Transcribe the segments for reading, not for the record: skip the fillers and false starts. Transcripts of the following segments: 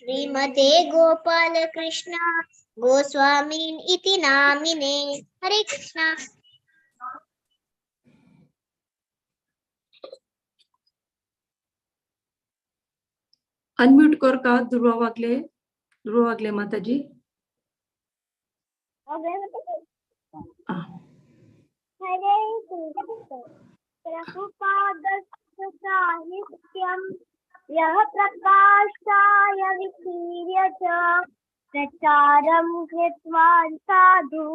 श्रीमते गोपाल कृष्ण गोस्वामी इति नामिने। हरे कृष्णा। अनम्यूट कर का ध्रुवा वागले, ध्रुवा वागले माताजी। हरे कृष्ण। प्रभुपाद साहित्यं यः प्रकाशाय विकीर्य च प्रचारं कृत्वा साधु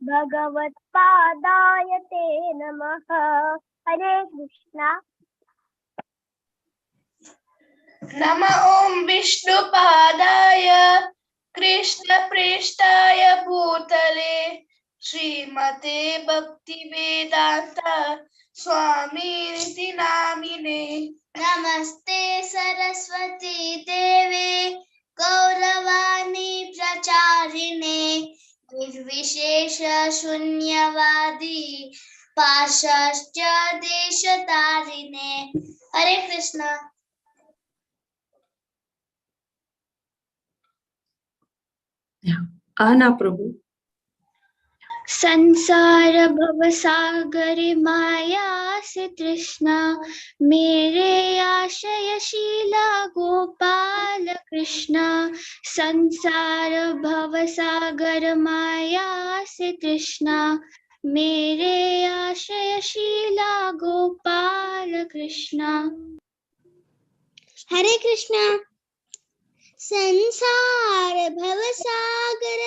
भगवत्पादाय ते नमः। हरे कृष्णा। नम ओम विष्णुपादाय कृष्ण प्रेष्ठाय भूतले श्रीमते भक्तिवेदांत स्वामीति नामिने। नमस्ते सरस्वती देवे गौरवाणी प्रचारिणे निर्विशेष शून्यवादी पाश्चात्य देशतारिणे। हरे कृष्णा। आना प्रभु। संसार भव सागर माया से तृष्णा मेरे आशयशीला गोपाल कृष्णा। संसार भव सागर माया से तृष्णा मेरे आशयशीला गोपाल कृष्णा। हरे कृष्णा। संसार भव सागर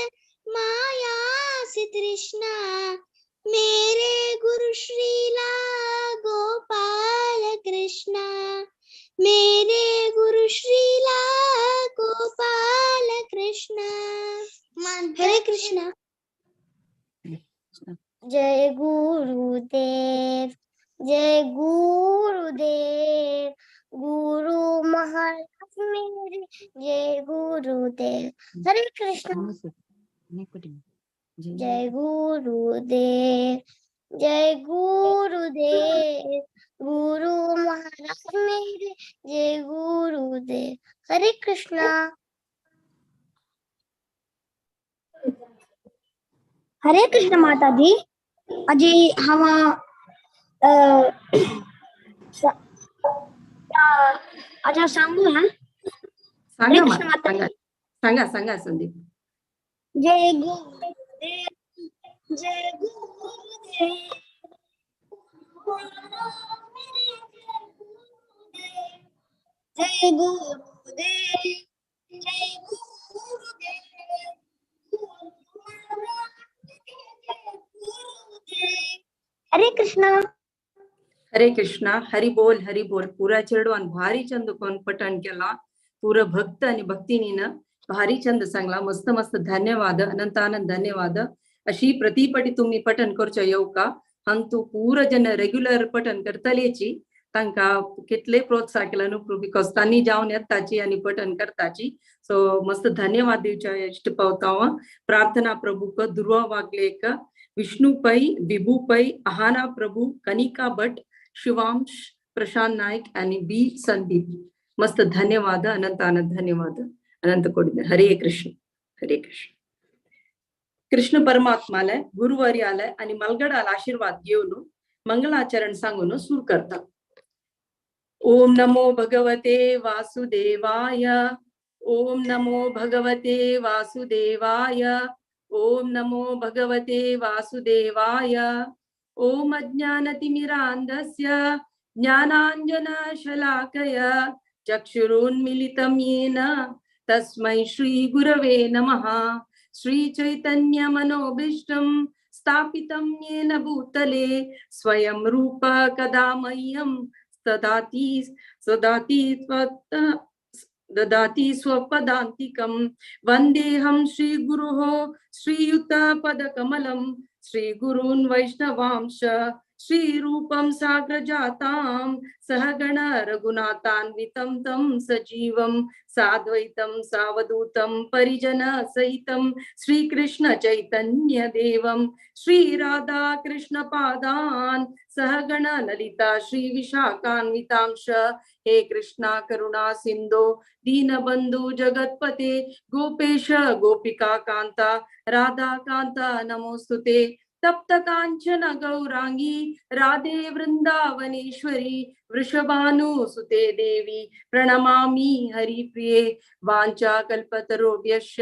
माया से तृष्णा मेरे गुरु श्रीला गोपाल कृष्णा। मेरे गुरु श्रीला गोपाल कृष्णा। हरे कृष्णा। जय गुरुदेव, जय गुरुदेव, गुरु महाराज मेरे जय गुरुदेव। हरे कृष्णा। जय गुरुदेव, जय गुरुदेव, गुरु महाराज मेरे जय गुरुदेव। हरे कृष्णा। हरे कृष्ण माता जी। अजी हम अच्छा सांगू हा। सांगा सांगा सांगा सांगा संदीप। जय गुरुदेव, जय गुरुदेव, जय गुरुदेव, जय गुरुदेव, हरे कृष्णा। हरे कृष्णा। हरि बोल, हरि बोल। पुरा चेडवान भारी चंद कोण पठण केला, पुरा भक्त आणि भक्तिनीनं भारी चंद सांगला। मस्त मस्त धन्यवाद, अनंत आनंद धन्यवाद। अशी प्रतिपटी तुम्ही पठण करच्या येऊ का हंतु पूरा जन रेग्युलर पठण करतलेची तांका कितले प्रोत्साह केला न्हू, because तांणी जावन येताची आणि पठण करताची। सो मस्त धन्यवाद दिवच्या इश्ट पावता हांव। प्रार्थना प्रभूक, दुर्वा वागलेक, विष्णु पै, विभू पै, आहाना प्रभू, कनिका भट, शिवांश, प्रशांत नाईक आणि बी संदीप। मस्त धन्यवाद, अनंत आनंद धन्यवाद, अनंत कोटी। हरे कृष्ण, हरे कृष्ण। कृष्ण परमात्माला गुरुवारी आलाय आणि मलगडाला आशीर्वाद घेऊन मंगलाचरण सांगून सुरू करतात। ओम नमो भगवते वासुदेवाय, ओम नमो भगवते वासुदेवाय, ओम नमो भगवते वासुदेवाय। ओम अज्ञानतिमिरान्धस्य ज्ञानाञ्जनशलाकया चक्षुरुन्मीलितं येन तस्मै श्री गुरवे नमः। श्री चैतन्य मनोभीष्टं स्थापितं येन भूतले स्वयं रूप कदा मह्यं ददाति स्वपदान्तिकं। वन्देऽहं श्रीगुरोः श्रीयुतपदकमलं श्रीगुरून् वैष्णवांश श्रीरूपं साग्रजातां सहगण रघुनाथान्वितं तं सजीवं साद्वैतं सावधूतं परिजन सहितं श्रीकृष्ण चैतन्य देवं श्री राधा कृष्ण पादान् सहगण ललिता श्री विशाखान्वितांश। हे कृष्णा करुणा सिंधो दीनबंधु जगत्पते गोपेश गोपिका कांता राधा कांता नमोस्तुते। तप्त कांचन गौरांगी राधे वृंदावनेश्वरी वृषभानुसुते देवी प्रणमामि हरिप्रिये। वाञ्छा कल्पतरुभ्यश्च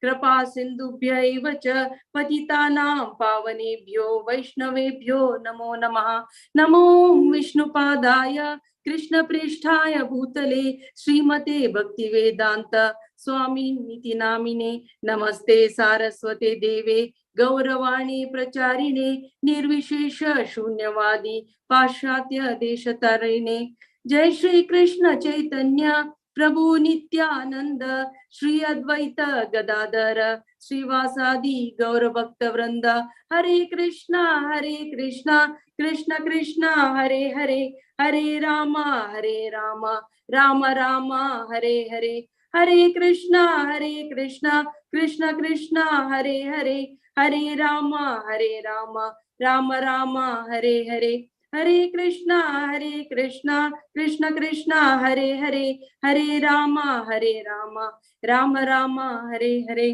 कृपा सिन्धुभ्यैव च पतितानां पावनेभ्यो वैष्णवेभ्यो नमो नमः। नमो विष्णुपादाय कृष्णप्रेष्ठाय भूतले श्रीमते भक्तिवेदांत स्वामी इति नामिने। नमस्ते सारस्वते देवे गौरवाणी प्रचारिणे निर्विशेष शून्यवादी पाश्चात्य देशतरिणे। जय श्री कृष्ण चैतन्य प्रभु नित्यानंद श्री अद्वैत गदाधर श्रीवासादि गौर भक्त वृंद। हरे कृष्णा कृष्ण कृष्ण हरे हरे, हरे राम राम राम हरे हरे। हरे कृष्णा कृष्ण कृष्ण हरे हरे, हरे राम राम राम हरे हरे। हरे कृष्णा कृष्ण कृष्ण हरे हरे, हरे राम राम राम हरे हरे।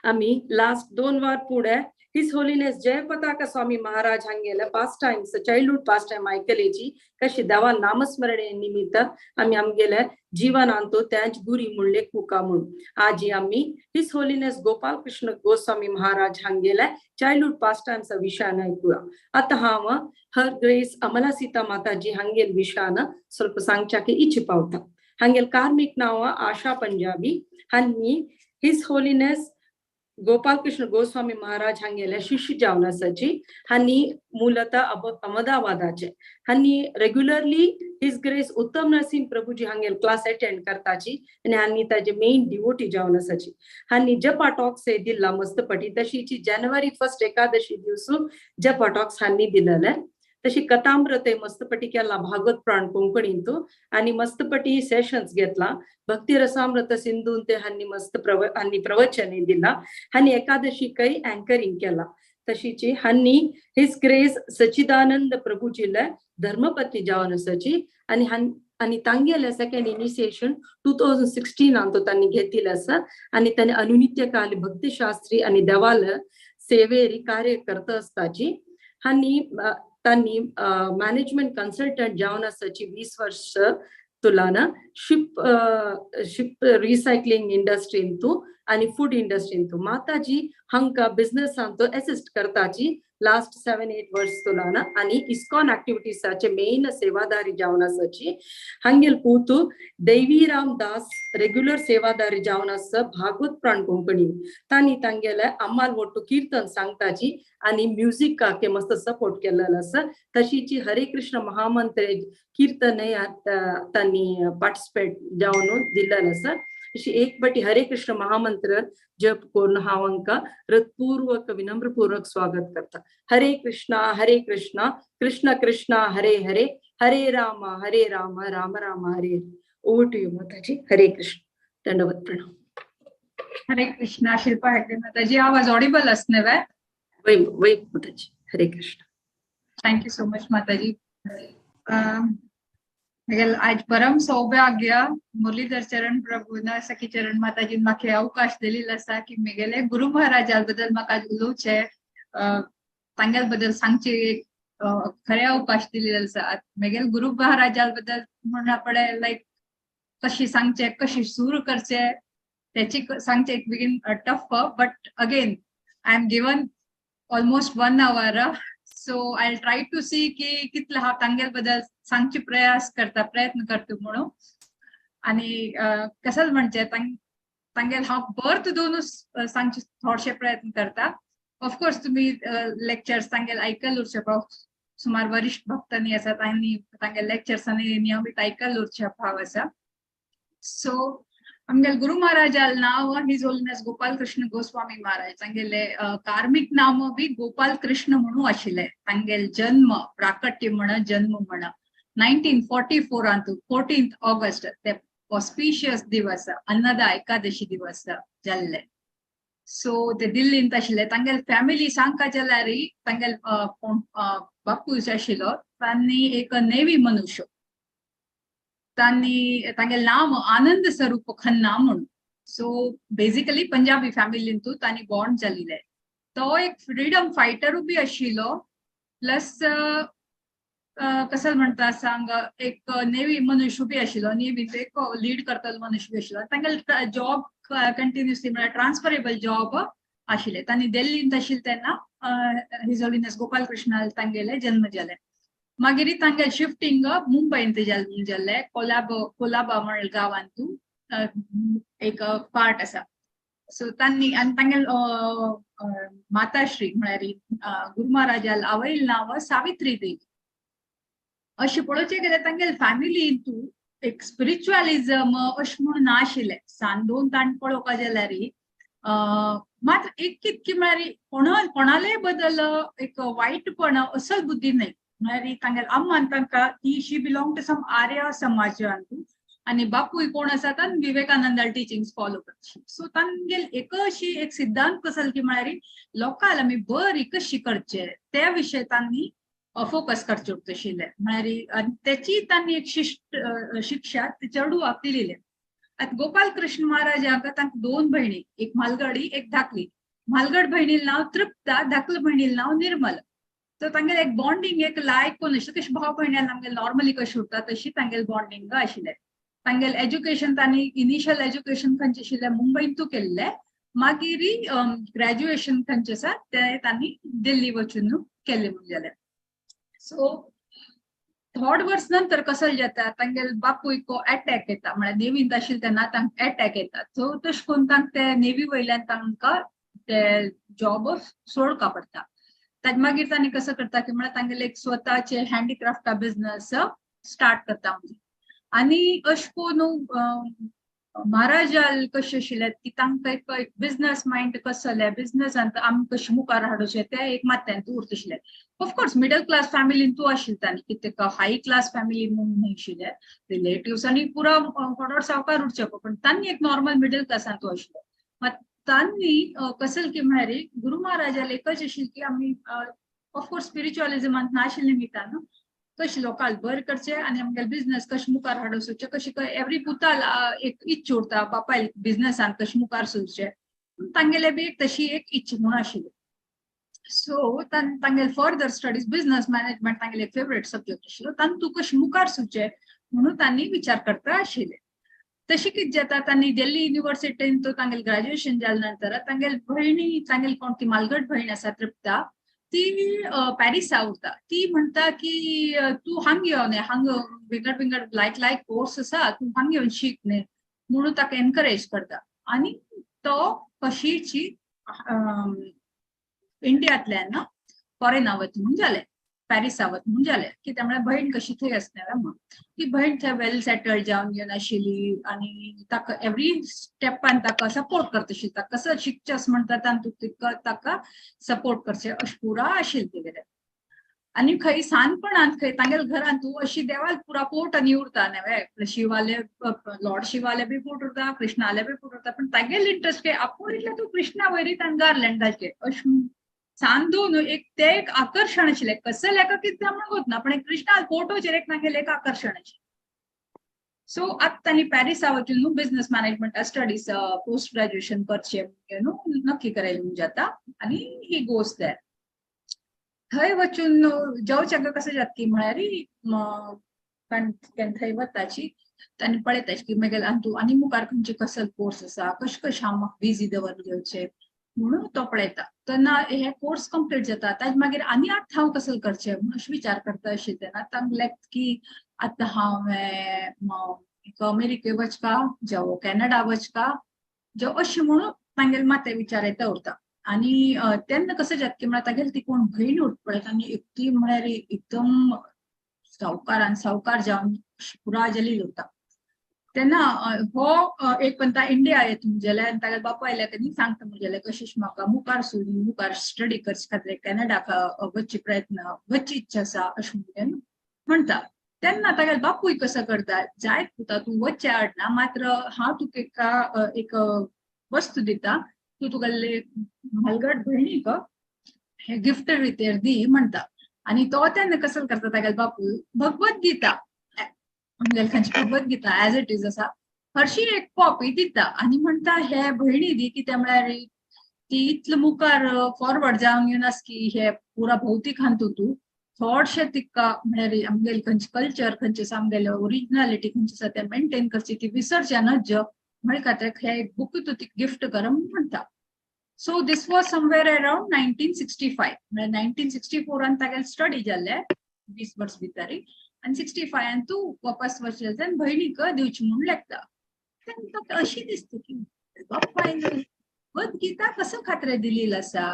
आम्ही लास्ट 2 वार पुढे his holiness Jayapataka Swami Maharaj हांगेले past time childhood past time आयकलेची कशी देवा नामस्मरणे निमित्त आम्ही आमगेले जीवनांतो त्यांच गुरी म्हणले कुका म्हूण। आजी आम्ही his holiness Gopal Krishna Goswami Maharaj हांगेले चाइल्डहुड पास्ट टाइम्स विशयान आयकुया। आता हांव हर ग्रेस अमला सीता माताजी हांगेल विशयान ಸ್ವಲ್ಪ सांगच्याक इच्छा पावता। हांगेल कार्मिक नाव आशा Punjabi हांनी his holiness Gopal Krishna Goswami Maharaj हांगेले शिष्य जावन आसाची। हांनी मूलतः अहमदाबादाचे। हांनी regularly his grace Uttam Narasimha Prabhuji हांगेल क्लास अटेंड करताची आनी हांनी ताजे मेन डिवोटी जावन आसाची। हांनी जपा टॉक्स हे दिल्ला मस्तपटी तशीची जानेवारी 1 एकादशी दिवसू जपा टॉक्स हांनी दिलेले। तशी कथामृत मस्तपटी केला भागवत प्राण कोंकणींतू आणि मस्तपटी सेशन्स घेतला। भक्ती रसामृत सिंधून ते हांनी मस्त हांनी प्रवचन दिला। हांनी एकादशी काही अँकरिंग केला। तशीची हांनी his grace सच्चिदानंद प्रभुजीला धर्मपत्नी जावन आसाची आणि आणि तांगेले सेकंड इनिशिएशन 2016 तो तांणी घेतिल्लें आसा आणि तांणी अनुनित्य काल भक्तिशास्त्री आणि देवाल सेवेरी कार्य करता आसताची। हांनी तांणी मॅनेजमेंट कन्सल्टंट जावन आसाची 20 वर्ष तुलाना शिप शिप रिसायकलिंग इंडस्ट्रींतू आणि फूड इंडस्ट्रींतू माताजी हांका बिझनेसांतू असिस्ट करताची लास्ट 7-8 वर्ष तुलाना आणि इस्कॉन ऍक्टिव्हिटीजाचे मेन सेवादारी जावन आसाची। हांगेल पूतू देवीराम दास रेग्युलर सेवादारी जावन आसा भागवत प्राण कोंकणी तांणी तांगेले अम्माल ಒಟ್ಟು कीರ್ತन सांगताची आणि म्युझिकाके मस्त सपोर्ट केलेलो आसा। तशीची हरे कृष्ण महामंत्र कीर्तन तांणी पार्टिसिपेट जावन दिलेलो आसा। अशी एक पटी हरे कृष्ण महामंत्र जप करून हांव हांकां हृत्पूर्वक विनम्रपूर्वक स्वागत करता। Hare Krishna Krishna Krishna Hare Hare, Hare Ram Ram Ram Hare Hare. Over to you Mataji. Hare Krishna, दंडवत प्रणाम। हरे कृष्णा शिल्पा हेगडे माताजी, आवाज ऑडिबल असणे वे? वै वै Mataji, Hare Krishna. Thank you so much Mataji. आज परम सौभाग्य मुरलीधर चरण प्रभुना सखी चरण माताजी म्हाका अवकाश दिलेलो आसा की मेगेले गुरु महाराजा बद्दल म्हाका उलोवचें, तांगेल बद्दल सांगचे एक खरें अवकाश दिलेलो आसा। मेगेले गुरु महाराजा बद्दल म्हणा पडे लायक कशी सांगचे कशी सुरू करचे त्याची सांगचे एक begin tough, but again I am given almost 1 hour, so I try to see की कितले हांव तांगेल बद्दल सांगचे प्रयास करता प्रयत्न करता म्हणून। आणि कसंच म्हणजे तांगेल हांव बर्थ दोनूच सांगचे थोडशे प्रयत्न करता। ऑफकोर्स तुम्ही लेक्चर्स तांगेल आयकल उरचे पाव, सुमार वरिष्ठ भक्तांनी आसा तांणी तांगेल लेक्चर्सांनी नियमीत आयकल उरचे पाव आसा। सो आमगेले गुरु महाराजाल नाव his holiness Gopal Krishna Goswami Maharaj. तांगेले कार्मिक नाम बी गोपाल कृष्ण म्हणून आशिल्ले. तांगेले जन्म प्राकट्य म्हण जन्म म्हण 1944 14 ऑगस्ट ते ऑस्पिशियस दिवस, अन्नदा एकादशी दिवस जाल्ले. सो ते दिल्लींत आशिल्ले. तांगेले फॅमिली सांगका जाल्यार तांगेले बापूय आशिल्लो तांणी एक नेवी मनुष्य, तांणी तांगेले नाम आनंद स्वरूप खन्ना म्हणून. सो बेसिकली पंजाबी फॅमिलींतू तांणी बॉर्न जाल्ले. तो एक फ्रीडम फायटरूय बी आशिल्लो, प्लस कसं म्हणटा सांग एक नेवी मनुष्य बी आशिल्लो, नेवींत एक लीड करतलो मनुष्य बी आशिल्लो. तांगेले जॉब कंटिन्युअसली म्हळ्यार ट्रान्सफरेबल जॉब आशिल्ले. तांणी दिल्लींत आशिल्ले तेन्ना his holiness Gopal Krishna तांगेले जन्म जाले. मागीर तांगेले शिफ्टिंग मुंबयंत जाल्ले, कोलाबा म्हळ्या गांवांतू एक पार्ट आसा. सो तांणी आनी तांगेले माताश्री म्हळ्यार गुरु महाराजाल आवयल नांव सावित्री देवी. अशें पळोवचें गेल्यार तांगेले फॅमिलींतू एक स्पिरिच्युअलिझम अशें म्हणून नाशिल्लें. सांदोवन ताणें पळोवपा जाल्यार मात्र एक कितकी म्हळ्यार कोणाले बद्दल एक वायटपण असल बुद्धी न्हय. म्हळ्यार तांगेले अम्मान तांकां ती she belong to some Arya समाजांतू आनी बापूय कोण आसा तान विवेकानंदाल टिचिंग्स फॉलो करची. सो तांगेले एक अशी एक सिद्धांत कसल की म्हळ्यार लोकांक आमी बरी कशी करचे त्या विशय तांणी फोकस करचे उरतशिल्ले. म्हळ्यार तेची तांणी एक शिष्ट शिक्षा चेडवाक दिलेले. आतां गोपाल कृष्ण महाराजांक तांकां दोन भयणी, एक म्हालगडी एक धाकली. म्हालगड भयणील नांव तृप्ता, धाकले भयणील नांव निर्मल. तर तांगेले एक बॉन्डिंग एक लायक कोण आशिल्लें, कशें भाव भयण्यान आमगेले नॉर्मली कशें उरता तशी तांगेले बॉन्डिंग आशिल्लें. तांगेले एज्युकेशन तांणी इनिशियल एज्युकेशन खंयचें आशिल्लें मुंबयंतू केल्लें. मागीर ग्रॅज्युएशन खंयचें आसा तें तांणी दिल्ली वचून केल्लें म्हणून जालें. सो थोड वर्स नंतर कसं जाता तांगेले बापूयक अटॅक येता, म्हळ्यार नेवींत आशिल्ले तेन्ना तांकां अटॅक येता. सो तशें करून तांकां ते नेवी वयल्यान तांकां ते जॉब सोडका पडटा. ताजे मागीर तांणी कसं करता की म्हळ्यार तांगेले एक स्वताचे हँडीक्राफ्टा बिजनस स्टार्ट करता. म्हणजे आनी अशें करून महाराजाल कशें आशिल्लें की तांकां एक बिजनस मायंड कसो जालें, बिजनसांत आमी कशें मुखार हाडूचें तें एक माथ्यांत उरतशिल्लें. ऑफकोर्स मिडल क्लास फॅमिलीन तूं आशिल्लें तांणी, कितें हाय क्लास फॅमिली म्हणून न्हय आशिल्लें. रिलेटिव्स आनी पुरा थोडो सावकार उरचे, पण तांणी एक नॉर्मल मिडल क्लासान तूं आशिल्लें. मात तांणी कसल की म्हळ्यार गुरु महाराजाल एकच आशिल्लें की आमी ऑफकोर्स स्पिरिच्युअलिझमांत नाशिल्ले निमित्तान कशें लोकांक बरें करचें आनी आमगेले बिजनस कशें मुखार हाडूंक सोदचें, कशें एवरी पुताल एक इच्छा उरता बापायल बिजनसान कशें मुखार सरचें, तांगेले बी एक तशी एक इच्छा म्हणून आशिल्ली. सो तांगेले फर्दर स्टडीज बिजनस मॅनेजमेंट तांगेले एक फेवरेट सब्जेक्ट आशिल्लो, तांतू कशें मुखार सरचें म्हणून तांणी विचार करता आशिल्ले. तशें कितें जाता तांणी दिल्ली युनिवर्सिटीन तो तांगेले ग्रॅज्युएशन जाले नंतर तांगेले भयणी, तांगेले कोण ती मालगड भयण आसा तृप्ता, ती पॅरिसा उरता. ती म्हणटा की तूं हांग यो न्ही, हांग विंगड विंगड लायक लायक कोर्स आसा, तूं हांग येवन शीक न्ही म्हणून ताका एनकरेज करता. आनी तो कशीची इंडियांतल्यान फॉरेना वता म्हणून जालें, पॅरिसा वता म्हणून जालें. कित्याक म्हळ्यार भयण कशी थंय आसता म्हणून ती भयण थंय वेल सेटल्ड जावन येवन आशिल्ली आनी ताका एवरी स्टेपान ताका सपोर्ट करता आशिल्ली. ताका कसो शिकचें अशें म्हणटा तातूंत ताका सपोर्ट करचें अशें पुरा आशिल्लें तेगेलें. आनी खंय सानपणांत खंय तांगेले घरांत तूं अशी देवाल पुरा पोट आनी उरता न्हय, शिवाले लॉर्ड शिवाले बी पोट उरता, कृष्णाले बी पोट उरता, पण तागेले इंट्रस्ट काय आपूण इतलें तूं कृष्णा वयरी तांकां गार्लँड घालचें अशें सांदून एक ते एक आकर्शण आशिल्लें. कसलें एका कितें म्हणून ना, पण कृष्णा फोटोचेर एक तांगेलें एक आकर्शण आशिल्लें. सो आतां तांणी पॅरिसा वचून न्हू बिजनस मॅनेजमेंटा स्टडीज पोस्ट ग्रॅज्युएशन करचें न्हू नक्की करायला म्हणून जाता आनी ही गोज there. थंय वचून जेवच्याक कसं जाता की म्हळ्यार थंय वताची तांणी पळयताची की मागीर तूं आनी मुखार खंयचे कसल कोर्स आसा, कशें कशें हांव म्हाका बिजी दवरून घेवचें म्हणून तो पळयता. तेन्ना हे कोर्स कंप्लीट जाता ताजे मागीर आनी आतां हांव कसल करचें म्हणून अशें विचार करता आशिल्लें तेन्ना तांकां लायक की आतां हांव अमेरिके वचका जावं कॅनडा वचका जावं अशें म्हणून तांगेले माथ्यार विचार येता उरता. आनी तेन्ना कसं जाता की म्हळ्यार तागेली ती कोण भयण उरता पळय आनी ती म्हळ्यार एकदम सावकार आनी सावकार जावन पुरा जाल्ली उरता. तेन्ना हो एक पंता इंडिया येता म्हणजे आनी तागे बापायल्या कनी सांगता म्हणजे कशें म्हाका मुखार सोडून मुखार स्टडी करचे खातीर कॅनडाक वचचे प्रयत्न वचची इच्छा आसा अशें म्हणून म्हणटा. तेन्ना तागे बापूय कसो करता, जायत पुता तूं वचचे आडना, मात्र हांव तुका एका एक वस्तू दिता, तूं तुगेले म्हालगड भयणीक हे गिफ्ट रितेर दी म्हणटा. आनी तो तेन्ना कसो करता तागेले बापूय भगवत गीता आमगेले खंयची Bhagavad Gita as it is आसा हरशी एक कॉपी दिता आनी म्हणटा हे भयणी दी, कितें म्हळ्यार ती इतले मुखार फॉरवर्ड जावन येवन आसा की हे पुरा भौतीक हातूंत तूं थोडशें तिका म्हळ्यार आमगेले खंयचे कल्चर खंयचे आसा आमगेले ओरिजिनलिटी खंयची आसा तें मेनटेन करची ती विसरचें नज म्हळ्या खातीर हे एक बूक तूं तिका गिफ्ट कर म्हणटा. So this was somewhere around 1965, म्हळ्यार 1964 तागेले स्टडी जाल्ले 20 वर्स भितर आनी 65 तूं वापस वचले आनी भयणीक दिवची म्हूण लागता. तेन्ना ताका अशी दिसता की बापायन भगवत गीता कसो खातीर दिलेली आसा,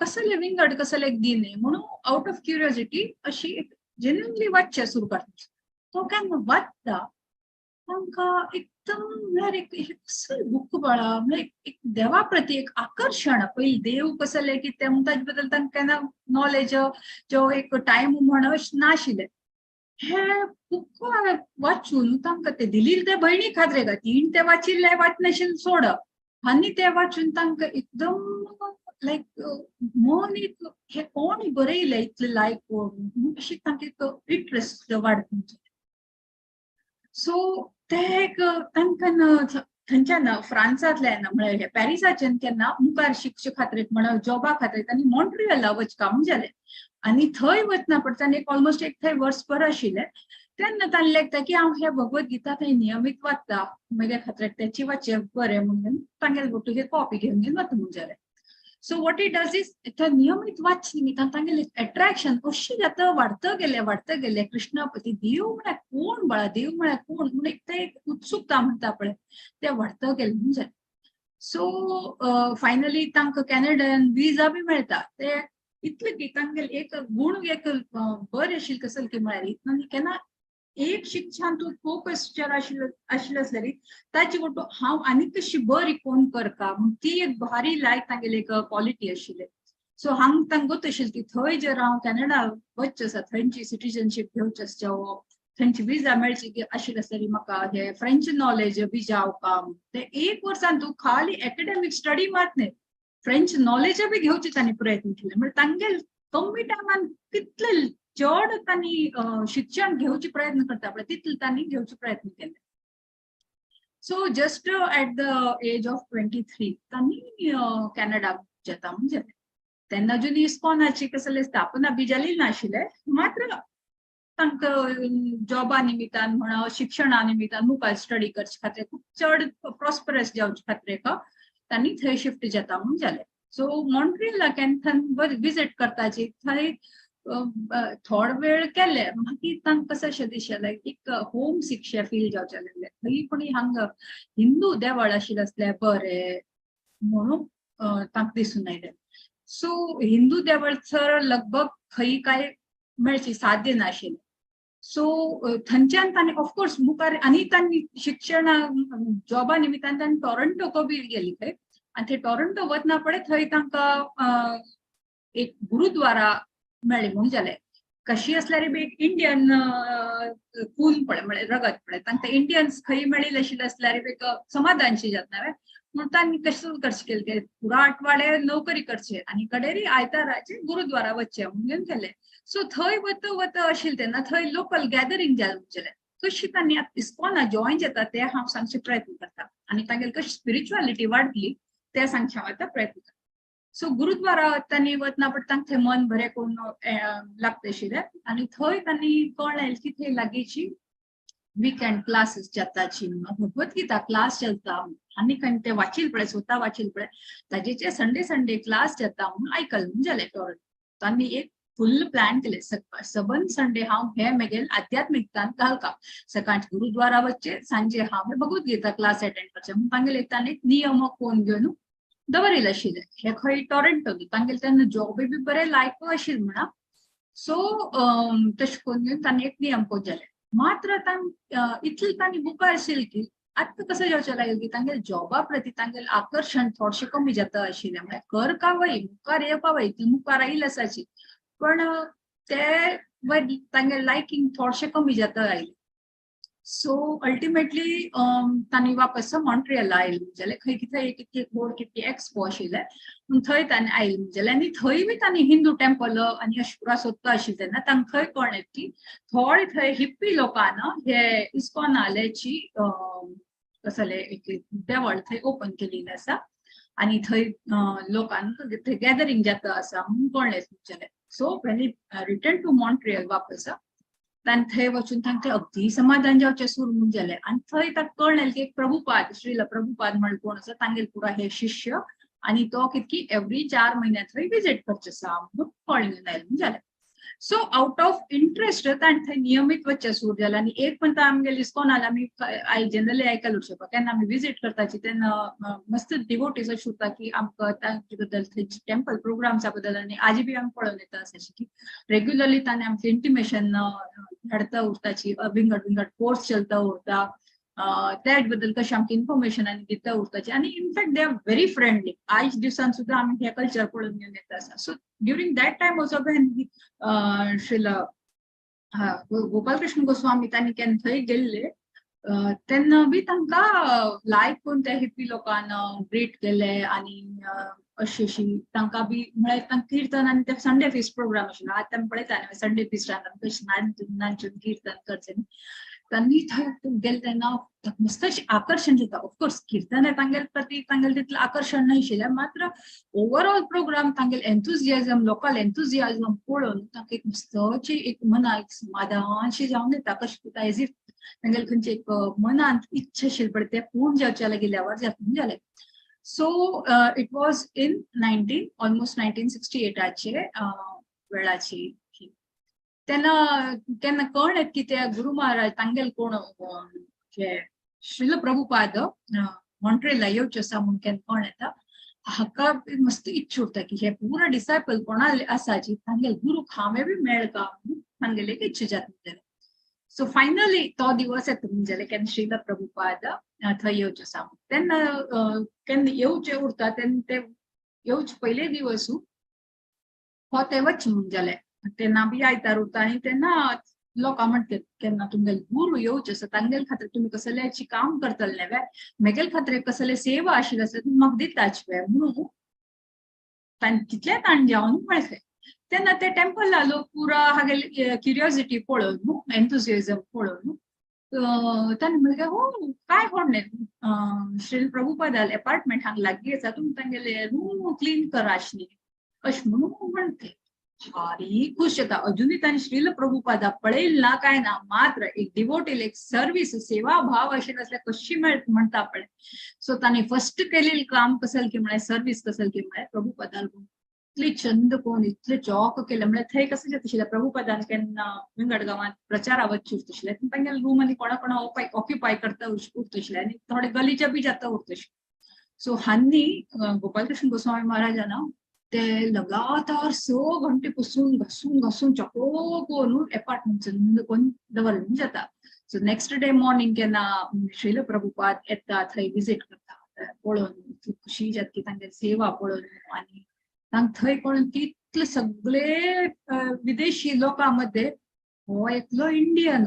कसले विंगड कसले एक दी न्ही म्हणून आउट ऑफ क्युरियोसिटी अशी एक जेन्युनली वाचचें सुरू करता. तो केन्ना वाचता तांकां एकदम म्हळ्यार एक कसले बूक बाळा म्हळ्यार एक देवा प्रती एक आकर्शण. पयलीं देव कसले की तें ताजे बद्दल तांकां केन्ना नॉलेज जो एक टायम म्हण अशें नाशिल्लें. हे बुक वाचून तांकां ते दिलेले ते भयणी खातीर का तीन ते वाचिल्ले वाचनाशिल्लें सोड, आनी ते वाचून तांकां एकदम लायक मन एक हे कोण बरयलें इतलें लायक अशी तांकां एक इंट्रस्ट वाडटा. सो ते एक तांकां थंयच्यान फ्रांसांतल्यान म्हळ्यार पॅरिसाच्यान केन्ना मुखार शिकचे खातीर म्हण जॉबा खातीर तांणी मॉन्ट्रियला वचका म्हूण जालें. आनी थंय वतना पडटा एक ऑलमोस्ट एक थंय वर्सभर आशिल्लें. तेन्ना तांणी लेखता की हांव हे भगवत गीता थंय नियमीत वाचता, म्हज्या खातीर तेची वाचचें बरें म्हणून तांगेले बोटूक कॉपी घेवन घेवन वता म्हूण जालें. So what it does is ते नियमीत वाचचे निमित्तान तांगेलें एट्रॅक्शन अशें जाता वाडत गेलें वाडत गेलें कृष्णापती देव म्हळ्यार कोण बाळा, देव म्हळ्यार कोण म्हूण एक ते एक उत्सुकता म्हणटा पळय तें वाडत गेलें म्हूण जालें. सो फायनली तांकां कॅनडन विजा बी मेळटा. ते इतलें की तांगेले एक गूण एक बरें आशिल्लें कसलें की म्हळ्यार इतल्यान केन्ना एक शिक्षण तूं फोकस जर आशिल्लें आशिल्लें आसल्यार ताची वटू हांव आनीक कशी बरी कोण करता म्हूण ती एक भारी लायक तांगेली एक क्वॉलिटी आशिल्ली. सो हांग तांकां गोत आशिल्लें की थंय जर हांव कॅनडा वचचें आसा थंयची सिटीजनशीप घेवची आसच्या थंयची विजा मेळची आशिल्ली आसल्यार म्हाका हे फ्रेंच नॉलेज बी जावपा. ते एक वर्सान तूं खाली एकेडमीक स्टडी मात न्ही फ्रेंच नॉलेज बी घेवचे तांणी प्रयत्न केले. म्हणजे तांगेले कमी टायमान कितले चड तांणी शिक्षण घेवचे प्रयत्न करता पळय तितले तांणी घेवचे प्रयत्न केले. So just at the age of 23 तांणी कॅनडा जेता म्हणजे तेन्ना अजून इस्कॉनाची कसले स्थापना बी जाली नाशिल्ले, मात्र तांकां जॉबा निमित्तान म्हण शिक्षणा निमित्तान मुखार स्टडी करचे खातीर खूब चड प्रॉस्परस जावचे खातीर तांणी थंय शिफ्ट जाता म्हूण जालें. सो मॉन्ट्रियलाक केन्ना विजीट करताची थंय थोडो वेळ केले मागीर तांकां कशें अशें दिसलें एक होम सिक फील जावचें लागलें. थंय कोणी हांगा हिंदू देवळ आशिल्लें आसल्यार बरें म्हणून तांकां दिसून आयलें. सो हिंदू देवळ सर लगभग खंय काय मेळची साध्य नाशिल्लें. सो थंयच्यान तांणी ऑफकोर्स मुखार आनी तांणी शिक्षणा जॉबा निमित्तान तांणी टॉरंटोको बी गेली थंय आनी थंय टॉरंटो वतना पळय थंय तांकां एक गुरुद्वारा मेळ्ळें म्हूण जालें. कशी आसल्यार बी एक इंडियन खून पळय म्हळ्यार रगत पळय तांकां इंडियन्स खंय मेळिल्ले आशिल्ले आसल्यार एक समाधानशी जाता म्हणून तांणी कशें करचें केलें ते पुरा आठवाडे नोकरी करचे आनी कडेरी आयताराचे गुरुद्वारा वचचें म्हणून केलें. सो थंय वता वता आशिल्लें तेन्ना थंय लोकल गॅदरींग जालें म्हणचेलें कशी तांणी आतां इस्कॉना जॉयन जाता ते हांव सांगचे प्रयत्न करता आनी तांगेली कशी स्पिरिच्युअलिटी वाडली ते सांगचे हांव आतां प्रयत्न करता. सो गुरुद्वारा तांणी वतना पण तांकां थंय मन बरें करून लागता आशिल्लें आनी थंय तांणी कळ्ळें की थंय लागींची weekend classes जाताची Bhagavad Gita class चलता आनी खंय ते वाचील पळय स्वता वाचील पळय ताजेचे संडे संडे क्लास जाता म्हणून आयकल म्हणून जालें टॉरंट. तांणी एक फुल प्लॅन केले सबन संडे हांव हे मेगेल आध्यात्मिकतान घालका सकाळचे गुरुद्वारा वचचे सांजे हांव हे भगवत गीता क्लास अटेंड करचे म्हणून तांगेले तांणी एक नियम कोण घेवन दवरिल्लें आशिल्लें. हे खंय टॉरंटो तांगेले तेन्ना जॉबय बी बरें लायक आशिल्लें म्हणा. सो तशें करून घेवन तांणी एक नियम कोण जाले. मात्र इतले तांणी मुखार आशिल्ले की आतां कसं जावचें लागेल की तांगेले जॉबा प्रती तांगेले आकर्शण थोडशें कमी जाता आशिल्लें. म्हळ्यार कर कावय मुखार येवपा वय मुखार आयिल्ले आसाची पण ते तांगेले लायकींग थोडशें कमी जाता आयलें. सो अल्टिमेटली तांणी वापस मॉन्ट्रियला आयले जाल्यार खंय कितें एक इतके बोर्ड कितके एक्सपो आशिल्ले पूण थंय तांणी आयले जाल्यार आनी थंय बी तांणी हिंदू टेम्पल आनी अशें पुरा सोदता आशिल्लें तेन्ना तांकां थंय कळ्ळें की थोडे थंय हिप्पी लोकान हे इस्कॉनाल्याची कसले एक देवळ थंय ओपन केलेलें आसा आनी थंय लोकांक थंय गॅदरींग जाता आसा म्हणून कळ्ळें जाल्यार. So when he return to Montreal वापस ताणें थंय वचून तांकां अगदी समाधान जावचें सुरू म्हूण जालें. आनी थंय ताका कळ्ळें की प्रभुपाद श्रील प्रभुपाद म्हण कोण आसा तांगेले पुरा हे शिष्य आनी तो कितकी एवरी 4 म्हयन्या थंय विजीट करचें आसा म्हणून कळ्ळें आयलें म्हूण जालें. सो आउट ऑफ इंट्रस्ट ताणें थंय नियमीत वचचें सुरू जालें. आनी एक पण आमगेले इस्कॉनान आमी I generally आयकल शकता केन्ना आमी विजीट करताची तेन्ना मस्त डिवोटीज अशें उरता की आमकां तांचे बद्दल थंयचे टेम्पल प्रोग्राम्सा बद्दल आनी आजी बी आमी पळोवन येता अशें की रेग्युलरली ताणें आमकां इंटिमेशन धाडता उरताची, विंगड विंगड कोर्स चलता उरता त्या बद्दल कशें आमकां इन्फॉर्मेशन आनी दिता उरताची. आनी in fact they are very friendly. आयज दिवसान सुद्दां आमी हे कल्चर पळोवन घेवन येता आसा. So during that time also when Srila Gopalkrishna Goswami तांणी केन्ना थंय गेल्ले तेन्ना बी तांकां लायक करून त्या हिप्पी लोकांक ग्रीट केले आनी अशी अशी तांकां बी म्हळ्यार तांकां किर्तन आनी ते संडे फिस्ट प्रोग्राम आशिल्लो. आतां आमी पळयता न्ही संडे फिस्टान कशें नाचून किर्तन करचें न्ही. तांणी थंय गेले तेन्ना मस्त अशें आकर्शण जाता. ऑफकोर्स किर्तन हें तांगेले प्रती तांगेलें तितलें आकर्शण नाशिल्लें, मात्र ओवरऑल प्रोग्राम तांगेले एन्थुजियाजम लोकल एन्थुजियाजम पळोवन तांकां एक मस्तची एक मनाक एक समाधानशें जावन येता. कशें कितें एज if तांगेले खंयची एक मनांत इच्छा आशिल्ली पळय तें पूर्ण जावच्या लागीं जातून जालें. So it was in almost 1968 वेळाची. तेन्ना केन्ना कळ्ळें की ते गुरु महाराज तांगेले कोण श्रील प्रभुपाद मॉन्ट्रियला येवचे आसा म्हूण केन्ना कळ्ळें येता हाका मस्त इच्छा उरता की हे पुरा डिसायपल कोणाले आसाची तांगेले गुरूक हांवें बी मेळका म्हणून तांगेले एक इच्छा जाता. सो फायनली तो दिवस येता म्हणजे केन्ना श्रील प्रभुपाद थंय येवचे आसा तेन्ना केन्ना येवचे उरता तेन्ना ते येवचे पयले दिवस हो ते वच म्हूण जालें. तेन्ना बी आयतार उरता आनी तेन्ना लोकां म्हणटात केन्ना तुमगेले गुरू येवचे आसा तांगेले खातीर तुमी कसलेची काम करतले न्ही मेगेले खातीर कसले सेवा आशिल्ली आसा तुमी म्हाका दिताच वे म्हणून तितलें ताण जावन मेळ्ळें. तेन्ना ते टेम्पला लोक पुरा हागेले क्युरियोसिटी पळोवन एन्थुजियाजम पळोवन ताणें म्हणलें हो काय कोण न्ही श्रील प्रभुपादाल एपार्टमेंट हांगा लागीं आसा तुमी तांगेले रूम क्लीन कराश न्ही अशें म्हणून म्हणटे. भारी खुश जाता. अजुनूय ताणें श्रील प्रभुपादा पळयलें ना काय ना, मात्र एक डिवोटील एक सर्वीस सेवा भाव अशें नासल्यार कशी मेळ म्हणटा पळय. सो ताणें फर्स्ट केलेलें काम कसल की म्हळ्यार सर्वीस कसल की म्हळ्यार प्रभुपादाल इतले चंद कोण इतले चौक केलें म्हळ्यार थंय कसं जाता आशिल्लें प्रभुपादान केन्ना विंगड गांवांत प्रचारा वचचें उरता आशिल्लें तांगेले रूम आनी कोणा कोणा ऑक्युपाय करता उरता आशिल्लें आनी थोडे गलीचे बी जाता उरता आशिल्लें. सो हांनी गोपालकृष्ण गोस्वामी महाराजान ते लगातार 6 घंटे पुसून घासून घासून चको करून एपार्टमेंट चंद कोण दवरलें जाता. सो नेक्स्ट डे मॉर्निंग केन्ना श्रील प्रभुपाद येता थंय विजीट करता पळोवन खुशी जाता की तांगेली सेवा पळोवन आनी तांकां थंय पळोवन तितले सगळे विदेशी लोकां मध्ये हो एकलो इंडियन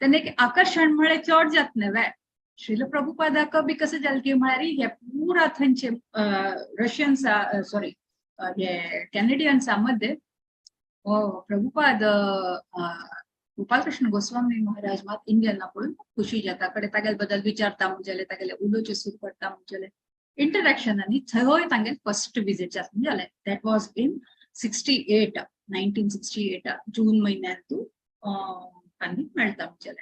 तेन्ना एक आकर्शण म्हळ्यार चड जाता न्ही वे. श्रील प्रभुपादाक बी कसं जालें की म्हळ्यार हे पुरा थंयचे रशियन्सा सॉरी हे कॅनेडियन्सा मध्ये प्रभुपाद गोपालकृष्ण गोस्वामी महाराज मात इंडियना पळोवन खुशी जाता कडे तागेले बद्दल विचारता म्हणजे तागेले उलोवचें सुरू करता म्हणजे इंटरॅक्शन आनी थंय तांगेले फर्स्ट विजीट जाता जालें. That was in 1968 जून म्हयन्यांतू तांणी मेळटा म्हणजे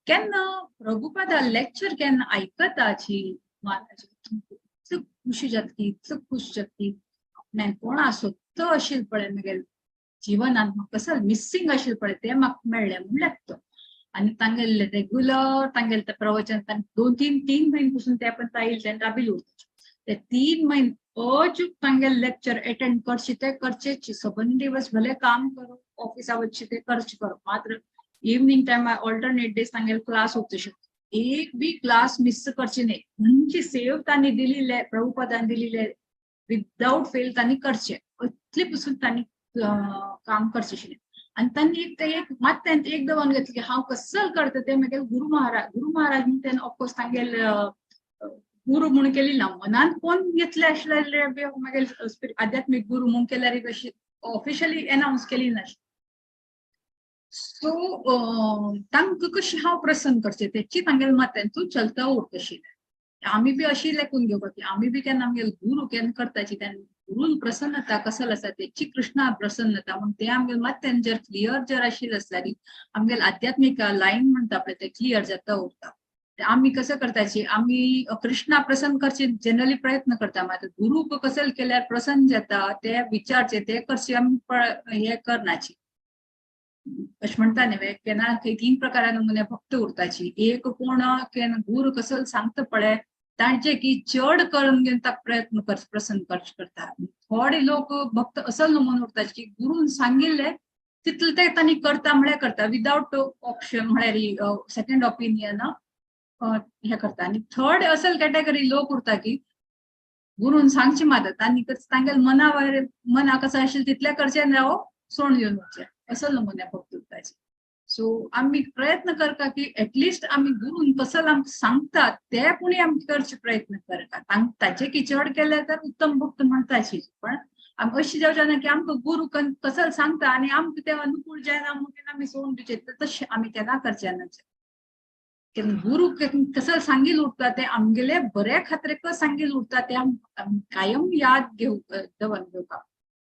केन्ना प्रभुपादा लेक्चर केन्ना आयकताची महाराज इतलो खुशी जातली इतलो खुश जातली आपणाक कोण आसोत आशिल्लें पळय मगेले जिवनांत म्हाका कसं मिसिंग आशिल्लें पळय तें म्हाका मेळ्ळें म्हूण लागता. आनी तांगेले रेगुलर तांगेले ते प्रवचन 2-3 म्हयने पसून ते पण आयिल्ले तेन्ना राबिल उरता ते 3 म्हयने अचूक तांगेले लेक्चर अटेंड करचे ते करचेच. सबंद दिवस भले काम करो ऑफिसा वचचे ते करचे करो मात्र इव्हनिंग टायमार ऑल्टरनेट डेज तांगेले क्लास उरता. एक बी क्लास मिस करचे न्ही. खंयची सेव तांणी दिलेले, प्रभुपदान दिलेले, विदाउट फेल तांणी करचे, इतले पसून तांणी काम करचे आशिल्लें. आनी तांणी एक ते एक मात तें एक दवरून घेतलें की हांव कसल करता तें म्हगेले गुरू महाराज. गुरू महाराज म्हणून तेणें ऑफकोर्स तांगेले गुरू म्हणून केली ना, मनान कोण घेतले आसले बी म्हगेले आध्यात्मीक गुरू म्हणून केल्यार अशी ऑफिशियली एनाउन्स केली ना. सो तांकां कशें हांव प्रसन्न करचें तेची तांगेले मतान तूं चलता उरता. आमी बी अशी लेखून घेवपाक की आमी बी केन्ना आमगेले गुरू केन्ना करताची तेन्ना गुरून प्रसन्नता कसल आसा तेची कृष्णा प्रसन्नता म्हूण ते आमगेले मत्यान जर क्लियर जर आशिल्लें आसल्यार आमगेले आध्यात्मीक लायन म्हणटा पळय ते क्लियर जाता उरता. आमी कसं करताची, आमी कृष्णा प्रसन्न करचे जनरली प्रयत्न करता, मात्र गुरू कसल केल्यार प्रसन्न जाता ते विचारचे ते करचे आमी हे करनाची. अशें म्हणटा न्ही केन्ना तीन प्रकारा नमुने भक्त उरताची. एक कोण केन्ना गुरू कसल सांगता पळय तांचे की चड करून घेवन ताका प्रयत्न कर प्रसन्न करता. थोडे लोक भक्त असल नमुने उरताची की गुरून सांगिल्ले तितले ते तांणी करता म्हळ्यार करता, विदाउट ऑप्शन म्हळ्यार सेकंड ओपिनियन हे करता. आनी थर्ड असल कॅटेगरी लोक उरता की गुरून सांगचे मात तांणी तांगेले मना मना कसं आशिल्लें तितलें करचें आनी राव सोडून दिवन वचचें, असल नमुने भक्त उरताची. सो आमी प्रयत्न करता की एटलिस्ट आमी गुरून कसल आमकां सांगतात ते पुणी आमी करचे प्रयत्न करता. ताचे की चड केले तर उत्तम भक्त म्हणटाची, पण आमी अशें जावचें ना की आमकां गुरू कसल सांगता आनी आमकां ते अनुकूल जायना म्हणून आमी सोडून दिवचें, तशें आमी केन्ना करचें ना. गुरू कसल सांगील उरता ते आमगेले बऱ्या खातीर कस सांगील उरता ते कायम याद घेव दवर घेवपाक.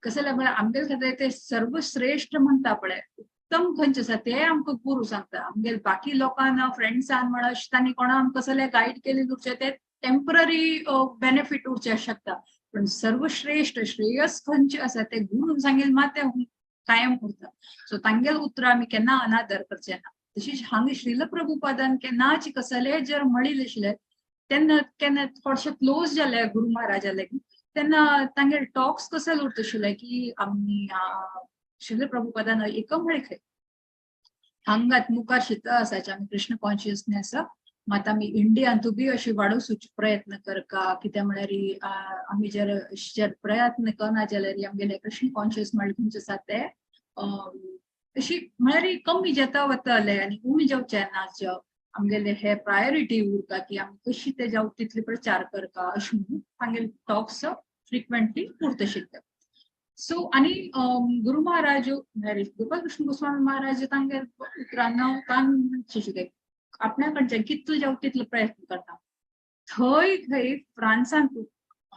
कसं म्हळ्यार आमगेले खातीर ते सर्वश्रेष्ठ म्हणटा पळय उत्तम खंयचे आसा ते आमकां गुरू सांगता. आमगेले बाकी लोकांना फ्रेंड्सान म्हण अशें तांणी कोणा आमकां कसले गायड केले उरचे ते टेम्पररी बेनिफीट उरचे शकता, पण सर्वश्रेष्ठ श्रेयस खंयचे आसा ते गुरून सांगील मात ते कायम उरता. सो तांगेले उतरां आमी केन्ना अनादर करचे ना. तशीच हांगा श्रील प्रभुपादान केन्नाच कसले जर म्हणिल्लें आशिल्लें तेन्ना केन्ना थोडशे क्लोज जाले गुरू महाराजा लागीं तेन्ना तांगेले टॉक्स कशे उरता आशिल्ले की आमी श्रील प्रभुपादान एक म्हळें खंय हांगात मुखार शिता आसाचे आमी कृष्ण कॉन्शियसनेस मात आमी इंडियांतू बी अशी वाडोवचो प्रयत्न करका. कितें म्हळ्यार आमी जर जर प्रयत्न करना जाल्यार आमगेले कृष्ण कॉन्शियस म्हळ्यार खंयचे आसा ते अशी म्हळ्यार कमी जाता वतले आनी उणी जावचे ना. आमगेले हे प्रायोरिटी उरता की आमी कशी ते जावं तितले प्रचार करता अशें म्हणून तांगेले टॉक्स फ्रिक्वेंटली उरता आशिल्ले. सो आनी गुरू महाराज गोपाल कृष्ण गोस्वामी महाराज तांगेले उतरांना तांचे आपल्या कडच्यान कितलो जावं तितलो प्रयत्न करता. थंय थंय फ्रांसांत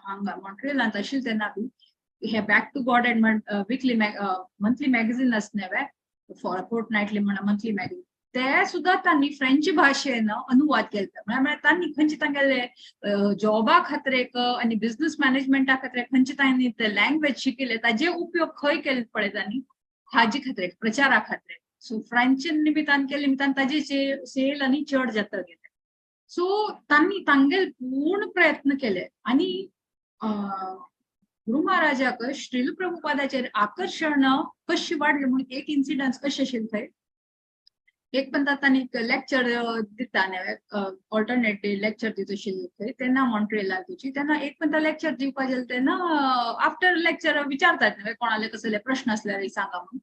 हांगा मॉन्ट्रियलांत आशिल्लें तेन्ना बी हे back to God and weekly monthly magazine आसता न्हय फोर्टनायटली म्हणा मंथली मॅगझीन ते सुद्धा तांणी फ्रेंच भाशेन अनुवाद केले. म्हळ्यार तांणी खंयचे तांगेले जॉबा खातीर आनी बिझनेस मॅनेजमेंटा खातीर खंयचे तांणी ते लँग्वेज शिकिल्ले ताजे उपयोग खंय केले पळय तांणी हाजे खातीर प्रचारा खातीर. सो फ्रेंच निमितान केले निमितान ताजे सेल आनी चड जाता गेले. सो तांणी तांगेले पूर्ण प्रयत्न केले आनी गुरू महाराजाक श्रील प्रभुपादाचेर आकर्शण कशें वाडलें म्हणून एक इन्सिडंट कशें आशिल्लें थंय एक पण तांणी एक लेक्चर दिता न्हय ऑल्टरनेट डे लेक्चर दिता आशिल्ले थंय तेन्ना मॉन्ट्रियलाक तुजी तेन्ना एक पण लेक्चर दिवपा गेले तेन्ना आफ्टर लेक्चर विचारतात न्हय कोणाले कसले प्रश्न आसल्यार सांगा म्हणून.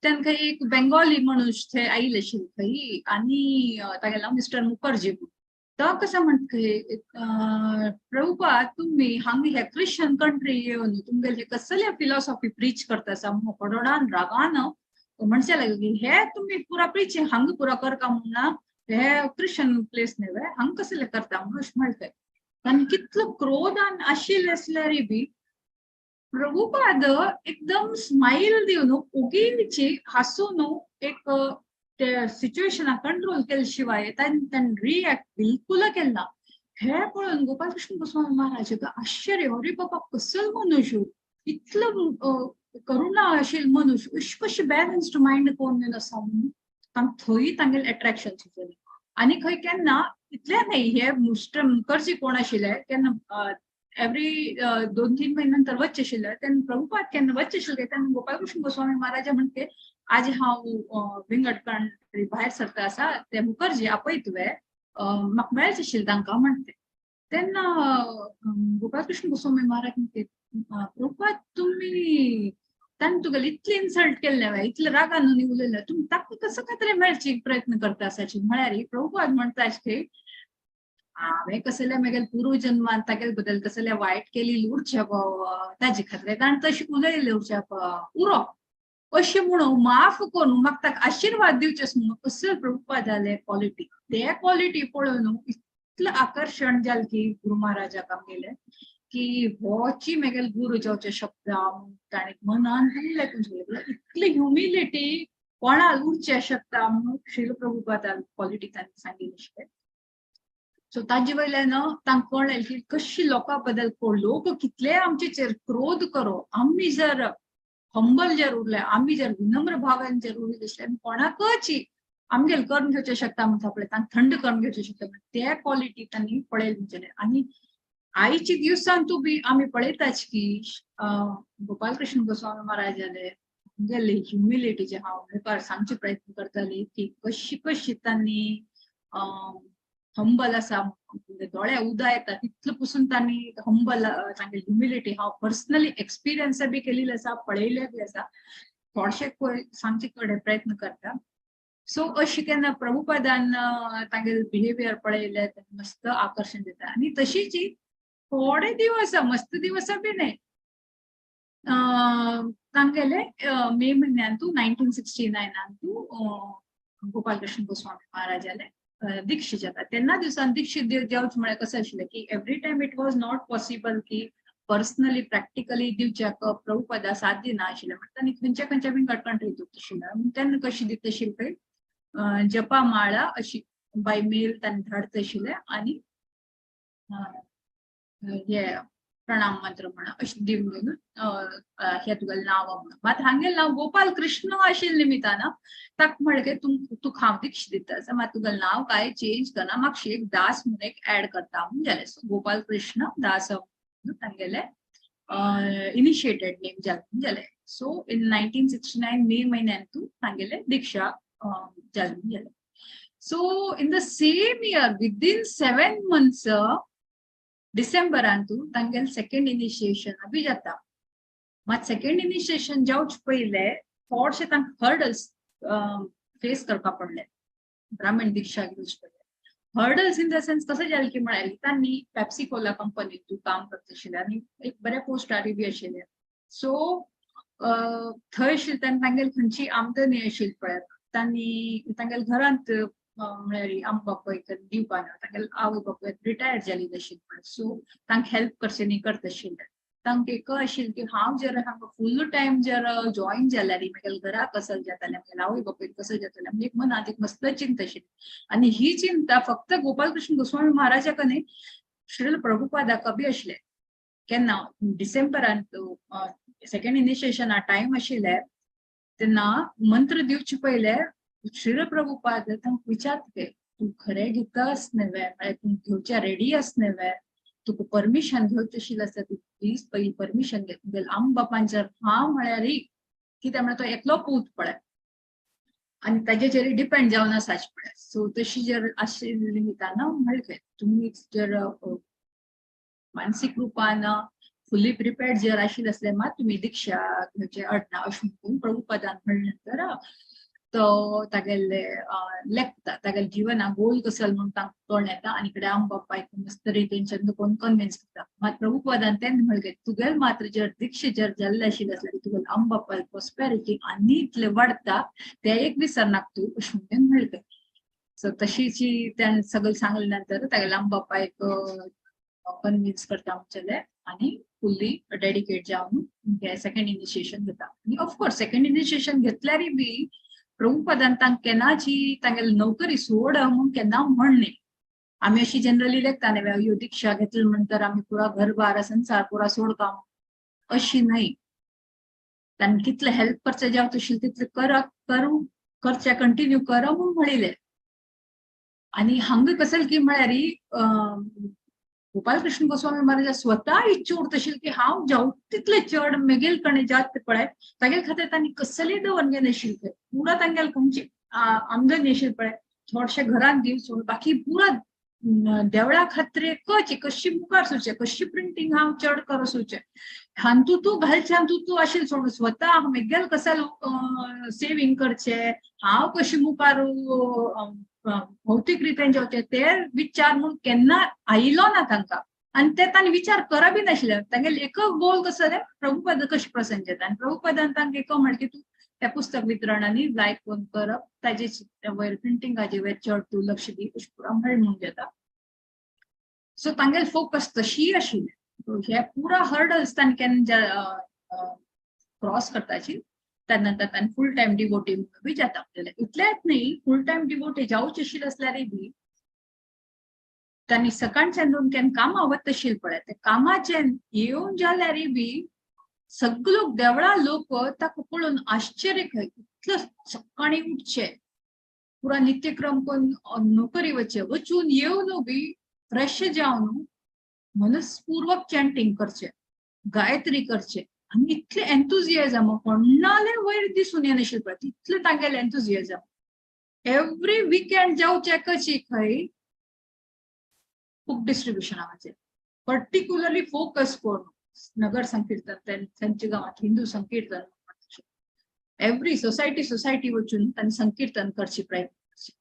तेन्ना खंय एक बेंगोली मनुष्य थंय आयिल्ले आशिल्ले थंय आनी तागेलें नांव मिस्टर मुखर्जी म्हणून. तो कसं म्हणटा प्रभुपाद तुम्ही हांगा हे क्रिश्चन कंट्री येवन तुमगेले कसले फिलॉसॉफी प्रीच करता आसा म्हणून रागान म्हणचे लागले की हे तुम्ही पुरा प्रीच हांगा पुरा करता म्हणून हे क्रिश्चन प्लेस न्हय हांगा कसले करता म्हणून अशें म्हणटाय. आनी कितलो क्रोधान आशिल्ले आसल्यार बी प्रभुपाद एकदम स्मायल दिवन ओगीची हासून एक ते सिच्युएशनाक कंट्रोल केले शिवाय तांणी रिएक्ट बिलकुल केलें ना. हे पळोवन गोपाल कृष्ण गोस्वामी महाराज आश्चर्य, अरे बाबा कसल मनुष्य, इतलो करुणा आशिल्लो मनुष्य, अशें कशें बॅलन्स्ड मायंड कोण आसा म्हणून तांकां थंय तांगेलें एट्रेक्शन जालें. आनी खंय केन्ना इतलें न्हय हे मिस्टर मुखर्जी कोण आशिल्ले केन्ना एवरी 2-3 म्हयन्या नंतर वच्चे आशिल्ले तेन्ना प्रभुपाद केन्ना वच्चे आशिल्ले तेन्ना गोपाल कृष्ण गोस्वामी महाराजा म्हणटे आज हांव विंगड कंट्री भायर सरता आसा ते मुखर्जी आपय तुवें म्हाका मेळचें आशिल्लें तांकां म्हणटे. तेन्ना गोपालकृष्ण गोस्वामी महाराज म्हणटे, प्रभुपाद तुमी तांणी तुगेले इतले इन्सल्ट केल्ले, इतले रागान उलयले, तुमी ताका कसो काय तरी मेळचे प्रयत्न करता आसाची. म्हळ्यार प्रभुपाद म्हणटा की हांवें कसले म्हगेले पूर्वजन्मान तागेले बद्दल कसले वायट केली उरचे ताजे खातीर ताणें तशें उलयलें उरचे उरो अशें म्हणून माफ करून म्हाका ताका आशिर्वाद दिवचे म्हणून असो प्रभुपादाले क्वॉलिटी. ते क्वॉलिटी पळोवन इतलें आकर्शण जालें की गुरु महाराजाक आमगेले की होची म्हगेले गुरू जावचे शकता. ताणें मनान लेखून इतली ह्युमिलिटी कोणाक उरचे शकता म्हणून श्रील प्रभुपादान क्वॉलिटी तांणी सांगिल्ली. सो ताजे वयल्यान तांकां कळ्ळें की कशी लोकां बद्दल लोक कितले आमचेर क्रोध करो, आमी जर हंबल जर उरले, आमी जर विनम्र भावान जर उरले आसले कोणाकच आमगेल करून घेवचें शकता म्हणटा पळय, तांकां थंड करून घेवचें शकता. ते क्वॉलिटी तांणी पळयली म्हणचेलें. आनी आयच्या दिवसान तूं बी आमी पळयताच की गोपालकृष्ण गोस्वामी महाराजाले आमगेले ह्युमिलिटीचे हांव मुखार सांगचे प्रयत्न करताली की कशी कशी तांणी हंबल आसा, दोळे उदा येता तितले पसून तांणी हंबल तांगे ह्युमिलिटी हांव पर्सनली एक्सपिरियन्स बी केलेली आसा, पळयले बी आसा, थोडशे सांगचे कडेन प्रयत्न करता. सो अशें केन्ना प्रभुपादान तांगेले बिहेवियर पळयले मस्त आकर्शण दिता. आनी तशीच थोडे दिवस मस्त दिवस बी न्हय तांगेले मे म्हयन्यांतू 1969 गोपालकृष्ण गोस्वामी महाराजाले दीक्षा जाता. तेन्ना दिवसान दीक्षा दिवच म्हळ्यार कसं आशिल्लें की every time it was not possible की पर्सनली प्रॅक्टिकली दिवच्याक प्रभुपादा साथ दिना आशिल्लें. म्हणटा आनी खंयच्या खंयच्या विंगड कंट्री दिता तेन्ना कशी दिता आशिल्लें पळय, जपा माळा अशी बाय मेल तांणी धाडता आशिल्लें आनी हे प्रणाम मंत्र म्हणा अशें दिवन घेवन हे तुगेलें नांव म्हणून. मात हांगेलें नांव गोपाल कृष्ण आशिल्लें निमितान ताका म्हणलें की तुका हांव दीक्षा दिता आसा, मात तुगेलें नांव कांय चेंज करना, मातशें एक दास म्हणून एक एड करता म्हणून जालें. सो गोपाल कृष्ण दास तांगेलें इनिशिएटेड नेम जालें जालें. सो इन 1969 मे म्हयन्यांतू तांगेलें दीक्षा जालें जालें. So in the same year within 7 months डिसेंबरांतू तांगेले सेकंड इनिशिएशन बी जाता. मात सेकंड इनिशिएशन जावचे पयले थोडशे तांकां हर्डल्स फेस करपाक पडले ब्राह्मण दीक्षा घेवचे पयले. हर्डल्स इन the sense कसं जालें की म्हळ्यार तांणी पेप्सी कोला कंपनीतून काम करता आशिल्लें आनी एक बऱ्या पोस्टार बी आशिल्लें. सो थंय आशिल्लें तेन्ना तांगेली खंयची आमदनी आशिल्ली पळय, तांणी तांगेल्या घरांत म्हळ्यार आम बापायक दिवपाक तांगेले आवय बापाय रिटायर्ड जाली आशिल्ली पळय, सो तांकां हेल्प करचें न्ही करता आशिल्लें. तांकां एक आशिल्लें की हांव जर हांगा फूल टायम जर जॉईन जाल्यार म्हगेल्या घराक कसं जातलें, म्हगेल्या आवय बापायक कसं जातलें, म्हणजे एक मनांत एक मस्त चिंता आशिल्ली. आनी ही चिंता फक्त गोपालकृष्ण गोस्वामी महाराजाक न्ही, श्रील प्रभुपादाक बी आशिल्लें. केन्ना डिसेंबरांत सेकंड इनिशिएशना टायम आशिल्लें तेन्ना मंत्र दिवचे पयले श्रील प्रभुपाद तांकां विचारता, तूं खरें घेता आसने वे, म्हळ्यार तूं घेवच्या रेडी आसने वे, तुका परमिशन घेवचें आशिल्लें आसता, तूं प्लीज पयलीं परमिशन घे तुगेल्या आम बापान जर हां म्हळ्यार कित्याक म्हळ्यार तो एकलो पूत पळय आनी ताजेचेर डिपेंड जावन आसाच पळय. सो तशी जर आशिल्ली निमितान म्हणलें तुमी जर मानसीक रुपान फुल्ली प्रिपेर्ड जर आशिल्लें आसल्यार मात तुमी दीक्षा घेवचें अडना अशें म्हणून प्रभुपादान म्हणलें नंतर तो तागेले लेखता तागेले जिवना गोल कसल म्हणून तांकां कळून येता आनी इकडे आम बापायक मस्त रितीन चंद कोण कन्विन्स करता. मात प्रभुपादान तेन्ना म्हणलें तुगेले मात्र जर दीक्षा जर जाल्ले आशिल्लें आसल्यार तुगेले आम बापाय प्रोस्पेरिटी आनी इतले वाडटा ते एक विसरनाक तूं अशें म्हणून म्हणलें. सो तशीची त्यान सगळें सांगले नंतर तागेले आम बापायक कन्विन्स करता म्हणचेलें आनी फुल्ली डेडिकेट जावन सेकंड इनिशिएशन घेता. आनी ऑफकोर्स सेकंड इनिशिएशन घेतल्यारय बी प्रभुपादान तांकां केन्नाची तांगेली नोकरी सोड म्हणून केन्ना म्हणली. आमी अशी जनरली लेखता न्ही ह्यो दीक्षा घेतली म्हणटर आमी पुरा घरबार संसार पुरा सोडका अशी न्हय. तांणी कितले हेल्प करचें जावं तशें तितलें करूं करचें कंटिन्यू कर म्हणून म्हणिल्लें. आनी हांगा कसं की म्हळ्यार गोपाल कृष्ण गोस्वामी महाराजा स्वतः इच्छा उरतशील की हांव जावं तितले चड मेगेल कणे जात पळय तागेल खातीर तांणी कसलेय दवरन घेनाशिल्लें थंय. पुरा तांगेल खंयची आमदनी आशिल्ली पळय थोडशे घरान दिवन सोड, बाकी पुरा देवळा खातीर कशी कशी मुखार सरचें, कशी प्रिंटींग हांव चड करूं सरचें, हांतू तूं घालचें, हातूंत तूं आशिल्लें सोडून स्वता मेगेल कसाल सेवींग करचें, हांव कशी मुखार भौतीक रितीन जावचें ते विचार म्हूण केन्ना आयलो ना तांकां. आनी ते तांणी विचार करप बी नाशिल्ले. तांगेले एक गोल कसो रे प्रभुपद कशें प्रसन्न जाता आनी प्रभुपदान तांकां एक म्हणलें की तूं त्या पुस्तक वितरणांनी लायक करून करप, ताजे वयर प्रिंटिंगाचे वयर चड तूं लक्ष दी अशें पुरा म्हणून जाता. सो तांगेले फोकस तशी आशिल्लें. हे पुरा हर्डल्स तांणी केन्ना क्रॉस करताची त्या नंतर तांणी फूल टायम डिवोटी बी जाता. इतलेंच न्ही, फूल टायम डिवोटी जावचे आशिल्लें आसल्यारय बी तांणी सकाळच्यान दोन केन्ना कामां वता पळय, ते कामाचें येवन जाल्यारय बी सगळो देवळा लोक ताका पळोवन आश्चर्य खंय इतलो सकाळी उठचे, पुरा नित्यक्रम करून नोकरी वचचे, वचून येवन बी फ्रेश जावन मनस्पूर्वक चॅन्टिंग करचे, गायत्री करचे आनी इतले एन्थुजियाझम कोणाले वयर दिसून येनाशिल्लें पळय तितले तांगेले एन्थुजियाझम. एवरी विकेंड जावचे कशी खंय बुक डिस्ट्रिब्युशनाचेर पर्टिक्युलरली फोकस करून नगर संकीर्तन, थंयच्या गांवांत हिंदू संकीर्तन, एवरी सोसायटी सोसायटी वचून तांणी संकीर्तन करचे प्रयत्न करचे.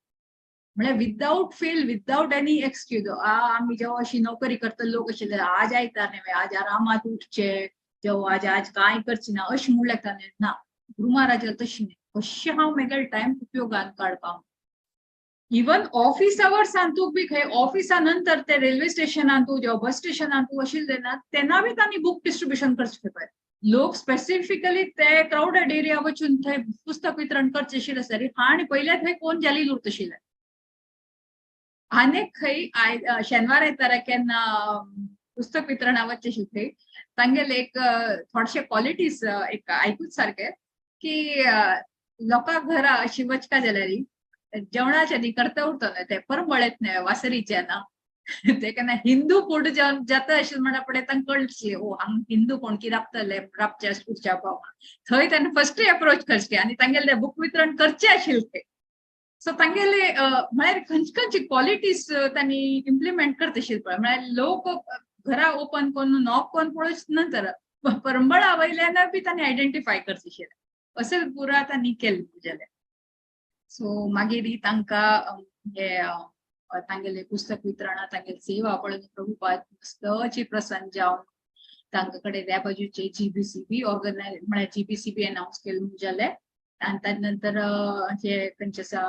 म्हळ्यार without fail, without any excuse. आमी जेव्हा अशी नोकरी करता लोक आशिल्ले आज आयतार न्ही, आज आरामात उठचे, जेव्हा आज आज कांय करचे ना अशें म्हणल्यार ताणें ना. गुरु महाराजा तशी न्ही, कशें हांव मेगेले टायम उपयोगान काडपाक. इवन ऑफिस अवर्सान तूं बी खंय ऑफिसा नंतर ते रेल्वे स्टेशनान तूं जेव्हा बस स्टेशनान तूं आशिल्ले ना तेन्ना बी तांणी बुक डिस्ट्रिब्युशन करचें पळय. लोक स्पेसिफिकली ते क्रावडेड एरिया वचून थंय पुस्तक वितरण करचें आशिल्लें आसल्यार आनी पयले थंय कोण जाली उरता आशिल्ले. आनीक खंय शेनवार आयतारा केन्ना पुस्तक वितरणा वचचें आशिल्लें थंय तांगेले एक थोडशे क्वॉलिटीज एक आयकूच सारके की लोकांक घरा अशी वचका जाल्यार जेवणाच्या न्ही करता उरता न्हय ते परमळेत न्हय वासरीचे ना ते केन्ना हिंदू फूड जेवण जाता अशें म्हणा पळय तांकां कळचे ओ हांगा हिंदू कोण की राबतले राबचे उरच्या पाव थंय तांणी फर्स्ट अप्रोच करचे आनी तांगेले बुक वितरण करचे आशिल्लें ते. सो तांगेले म्हळ्यार खंयचे खंयचे क्वॉलिटीज तांणी इम्प्लिमेंट करता आशिल्ले पळय. म्हळ्यार लोक घरा ओपन करून नॉक करून पळोवचे नंतर परंबळा वयल्यान बी तांणी आयडेंटिफाय करचे आशिल्लें. अशें पुरा तांणी केलें जालें. सो मागीर तांकां हे तांगेले पुस्तक वितरणा तांगेले सेवा पळोवन प्रभुपाद मस्तची प्रसन्न जावन तांकां कडेन त्या बाजूचे जीबीसी बी ऑर्गनायज म्हळ्यार जीबीसी बी अनावन्स केलें जालें. आनी ताजे नंतर जे खंयचे आसा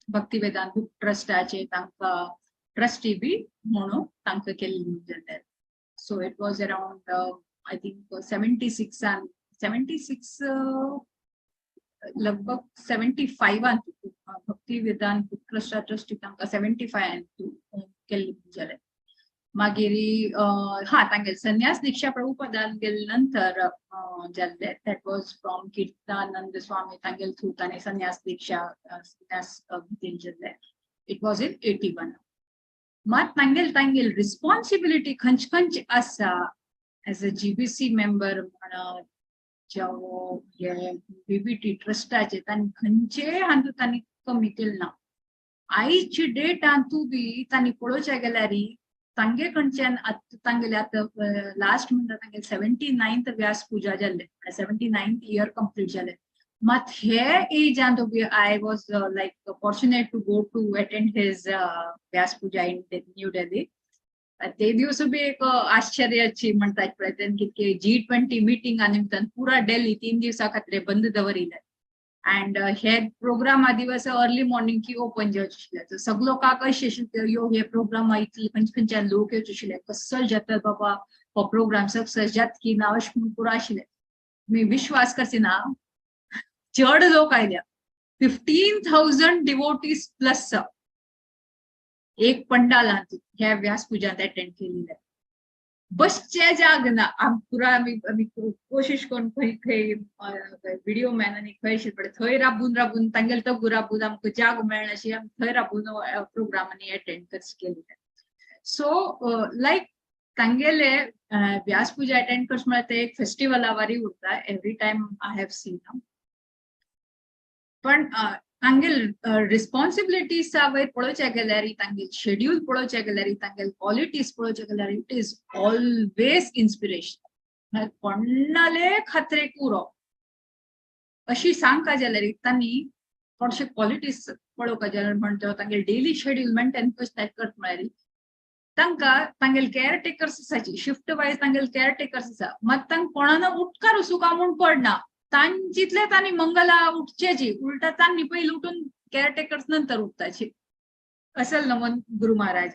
भक्ती वेदांत बुक ट्रस्टाचे तांकां ट्रस्टी बी म्हणून तांकां केल्लें जालें. So it was around I think 76 76 लगभग 75 भक्ती वेदांत बुक ट्रस्टा ट्रस्टी तांकां 75 केल्लें जालें. मागीर हा तांगेले संन्यास दीक्षा प्रभुपदान गेले नंतर जाल्ले that was from Kirtanananda Swami तांगेले थ्रू तांणी संन्यास दीक्षा संन्यास घेतिल्लें जाल्लें. It was in 81. मात तांगेले तांगेले रिस्पॉन्सिबिलिटी खंयचे खंयचे आसा एज अ जीबीसी मेंबर म्हणत जावं हे बीबीटी ट्रस्टाचे तांणी खंयचेय हातूंत तांणी कमी केलें ना. आयची डेटान तूं बी तांणी पळोवच्या गेल्यार तांगे कडच्यान आतां तांगेले आतां लास्ट म्हणटा तांगेले 79th व्यास पुजा जाल्ले, 79th year complete जाले. मात हे एजान बी I was like fortunate to go to attend his Vyas Puja in New Delhi. ते दिवस बी एक आश्चर्याची म्हणतात पळय तेन्ना कितके G20 मिटिंगा निमित्तान पुरा दिल्ली 3 दिवसा खातीर बंद दवरिल्ले. अँड हे प्रोग्रामा दिवस अर्ली मॉर्निंग की ओपन जावचे आशिल्ले. सगळे लोकांक अशें आशिल्लें यो हे प्रोग्रामा इतले खंयचे खंयच्यान लोक येवचे आशिल्ले, कसल जाता बाबा हो प्रोग्राम सक्सेस जाता की ना अशें म्हूण पुरो आशिल्लें. मी विश्वास करचे ना चड लोक आयल्या, 15,000 डिवोटीज प्लस एक पंडालांत ह्या व्यास पुजांत अटेंड केल्ले. बसचे जाग ना. पुरा आमी आमी कोशिश करून खंय खंय व्हिडिओ मॅन आनी खंय पळय थंय राबून राबून तांगेले तगू राबून आमकां जाग मेळनाशी आमी थंय राबून प्रोग्रामांनी अटेंड करचे केल्ले. सो लायक तांगेले व्यास पूजा अटेंड करचे म्हळ्यार ते एक फेस्टिवला वारी उरता, every time I have seen. पण तांगेल रिस्पॉन्सिबिलिटीज वयर पळोवच्या गेल्यार, तांगेल शेड्यूल पळोवच्या गेल्यार, तांगेल क्वॉलिटीज पळोवच्या गेल्यार, it is always inspiration. कोणाले खात्रेक उरो अशी सांगका जाल्यार तांणी थोडशे क्वॉलिटीज पळोवका जाल्यार म्हणटा, तांगेल डेली शेड्यूल मेंटेन कशें करता म्हळ्यार तांकां तांगेल केअर टेकर्स आसाची, शिफ्ट वायज तांगेल केअर टेकर्स आसा. मात तांकां कोणाना उठकार वचूं म्हूण पडना, तांचितले तांणी मंगला उठचेची, उलटा तांणी पयलीं उठून केअर टेकर्स नंतर उठताची. असल नमन गुरु महाराज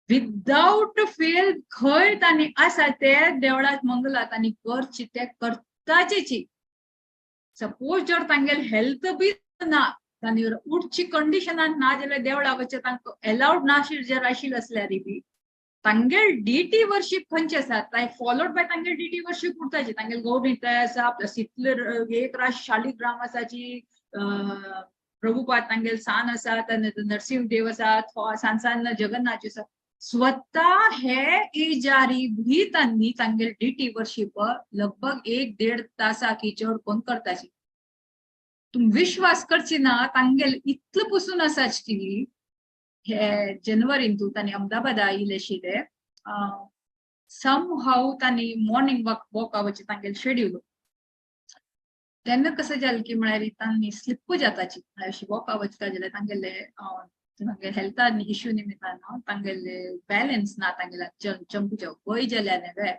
विदाउट फेल खंय तांणी आसा ते देवळात मंगला तांणी करची, ते करताचेची. सपोज जर तांगेल हेल्थ बी ना, तांणी उठची कंडिशनान ना जाल्यार देवळा वचचे तांकां एलाउड नाशिल्लें जर आशिल्लें आसल्यार बी तांगेल डिटी वर्शीप खंयचे आसा, ताय फॉलोड बाय तांगेल डिटी वर्शीप उरताची. तांगेल गौर आसा, प्लस इतले एक राश शालिग्राम आसाची, प्रभुपाद तांगेल सान आसा, नरसिंह देव आसा, सान सान जगन्नाथ आसा. स्वता हे एजारी भी तांणी तांगेल डिटी वर्शीप लगभग 1-1.5 तासाकी चड कोण करताची. तुम विश्वास करची ना, तांगेल इतलो पसून आसाच की हे जनवरीन तूं तांणी अहमदाबादा आयिल्ले आशिल्ले, सम हाव तांणी मॉर्निंग वॉक वॉका वचचे तांगेल शेड्यूल. तेन्ना कसं जालें की म्हळ्यार तांणी स्लिप जाताची, म्हळ्यार अशी वॉका वचता जाल्यार तांगेले तांगेले हेल्था इश्यू निमित्तान तांगेले बॅलन्स ना, तांगेले चंपूच्या वय जाल्या न्हय,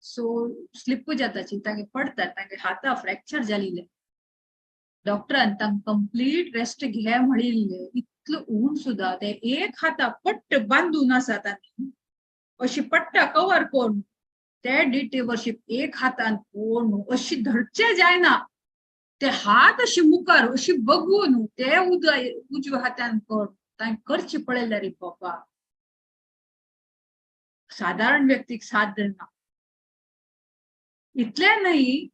सो स्लिप जाताची, तांगे पडतात, तांगे हाता फ्रॅक्चर जाल्ले. डॉक्टरान तांकां कंप्लीट रेस्ट घे म्हणिल्ले, इतलो ऊन सुद्धा ते एक हाता पट्ट बांदून आसा तांणी, अशी पट्टा कवर करून ते डिटी वर्शीप एक हातान कोण अशी धरचे जायना, ते हात अशी मुखार अशी बघून ते उजव्या हातान कर तांकां करची पळयल्यार रे बाबा, साधारण व्यक्तीक साथ दिना. इतले न्हय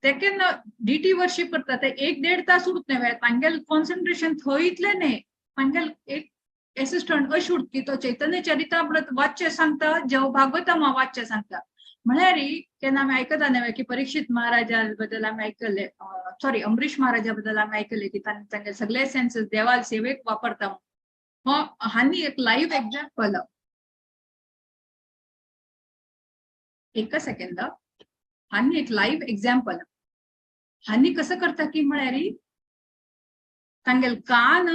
ते केन्ना डिटी वर्शीप करता ते 1-1.5 तास उरत न्हय, तांगेल कॉन्सन्ट्रेशन थंय इतलें न्हय. तांगेल एक एसिस्टंट अशें उरता की तो चैतन्य चरितामृत वाचचें सांगता, जेव भागवतमा वाचचें सांगता. म्हळ्यार केन्ना आमी आयकता न्हय की परीक्षित महाराजा बद्दल आमी आयकले, सॉरी अमरीश महाराजा बद्दल आमी आयकले की तांणी तांगे सगळे सेन्सेस देवाल सेवेक वापरता. हो हांनी एक लाईव्ह एक्झाम्पल, एक सेकंद, हांनी एक लाईव्ह एक्झाम्पल हांनी कसं करता की म्हळ्यार तांगेल कान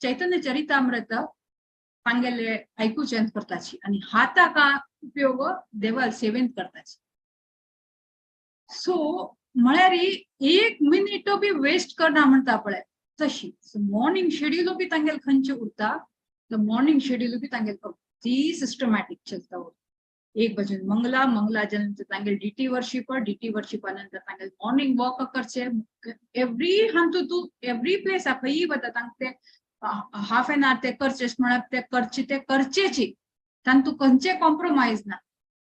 चैतन्य चरितामृत तांगेले आयकुचें करताची आनी हाता का उपयोग देवाल सेवेंत करताची. सो म्हळ्यार 1 मिनिट बी वेस्ट करना म्हणटा पळय तशी. मॉर्निंग शेड्यूल बी तांगेल खंयचे उरता, मॉर्निंग शेड्यूल बी तांगेल अगदी सिस्टमॅटीक चलता उरता. 1 बजून मंगला, मंगला नंतर तांगेल डिटी वर्शिप, डिटी वर्शिपा नंतर तांगेल मॉर्निंग वॉक करचे. एवरी हांतू तूं एवरी प्लेस खंयी वता तांकां ते हाफ एन आवर ते करचे म्हळ्यार ते करचे, ते करचेची, तांतू खंयचे कॉम्प्रोमायज ना.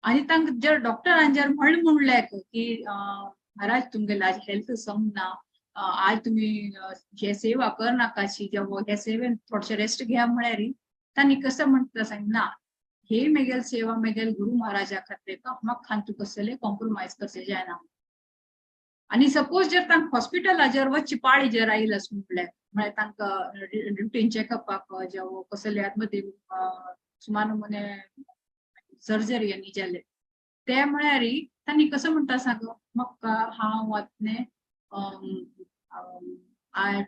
आनी तांकां जर डॉक्टरान जर म्हणलें की महाराज तुमगेले आज हेल्थ सम ना, आज तुमी हे सेवा कर नाकाची, जेव्हा हे सेवेन थोडशे रेस्ट घ्या म्हळ्यार तांणी कसं म्हणटा सांग ना, हे मेगेल सेवा मेगेल गुरु महाराजा खातीर म्हाका हांतू कसले कॉम्प्रोमायज करचे जायना. आनी सपोज जर तांकां हॉस्पिटला जर वचची पाळी जर आयली आस म्हणल्यार, म्हळ्यार तांकां रुटीन चॅकअपाक जावं कसले आतमध्ये सुमार नमुने सर्जरी आनी जाले ते म्हळ्यार तांणी कसं म्हणटा सांग, म्हाका हांव वतने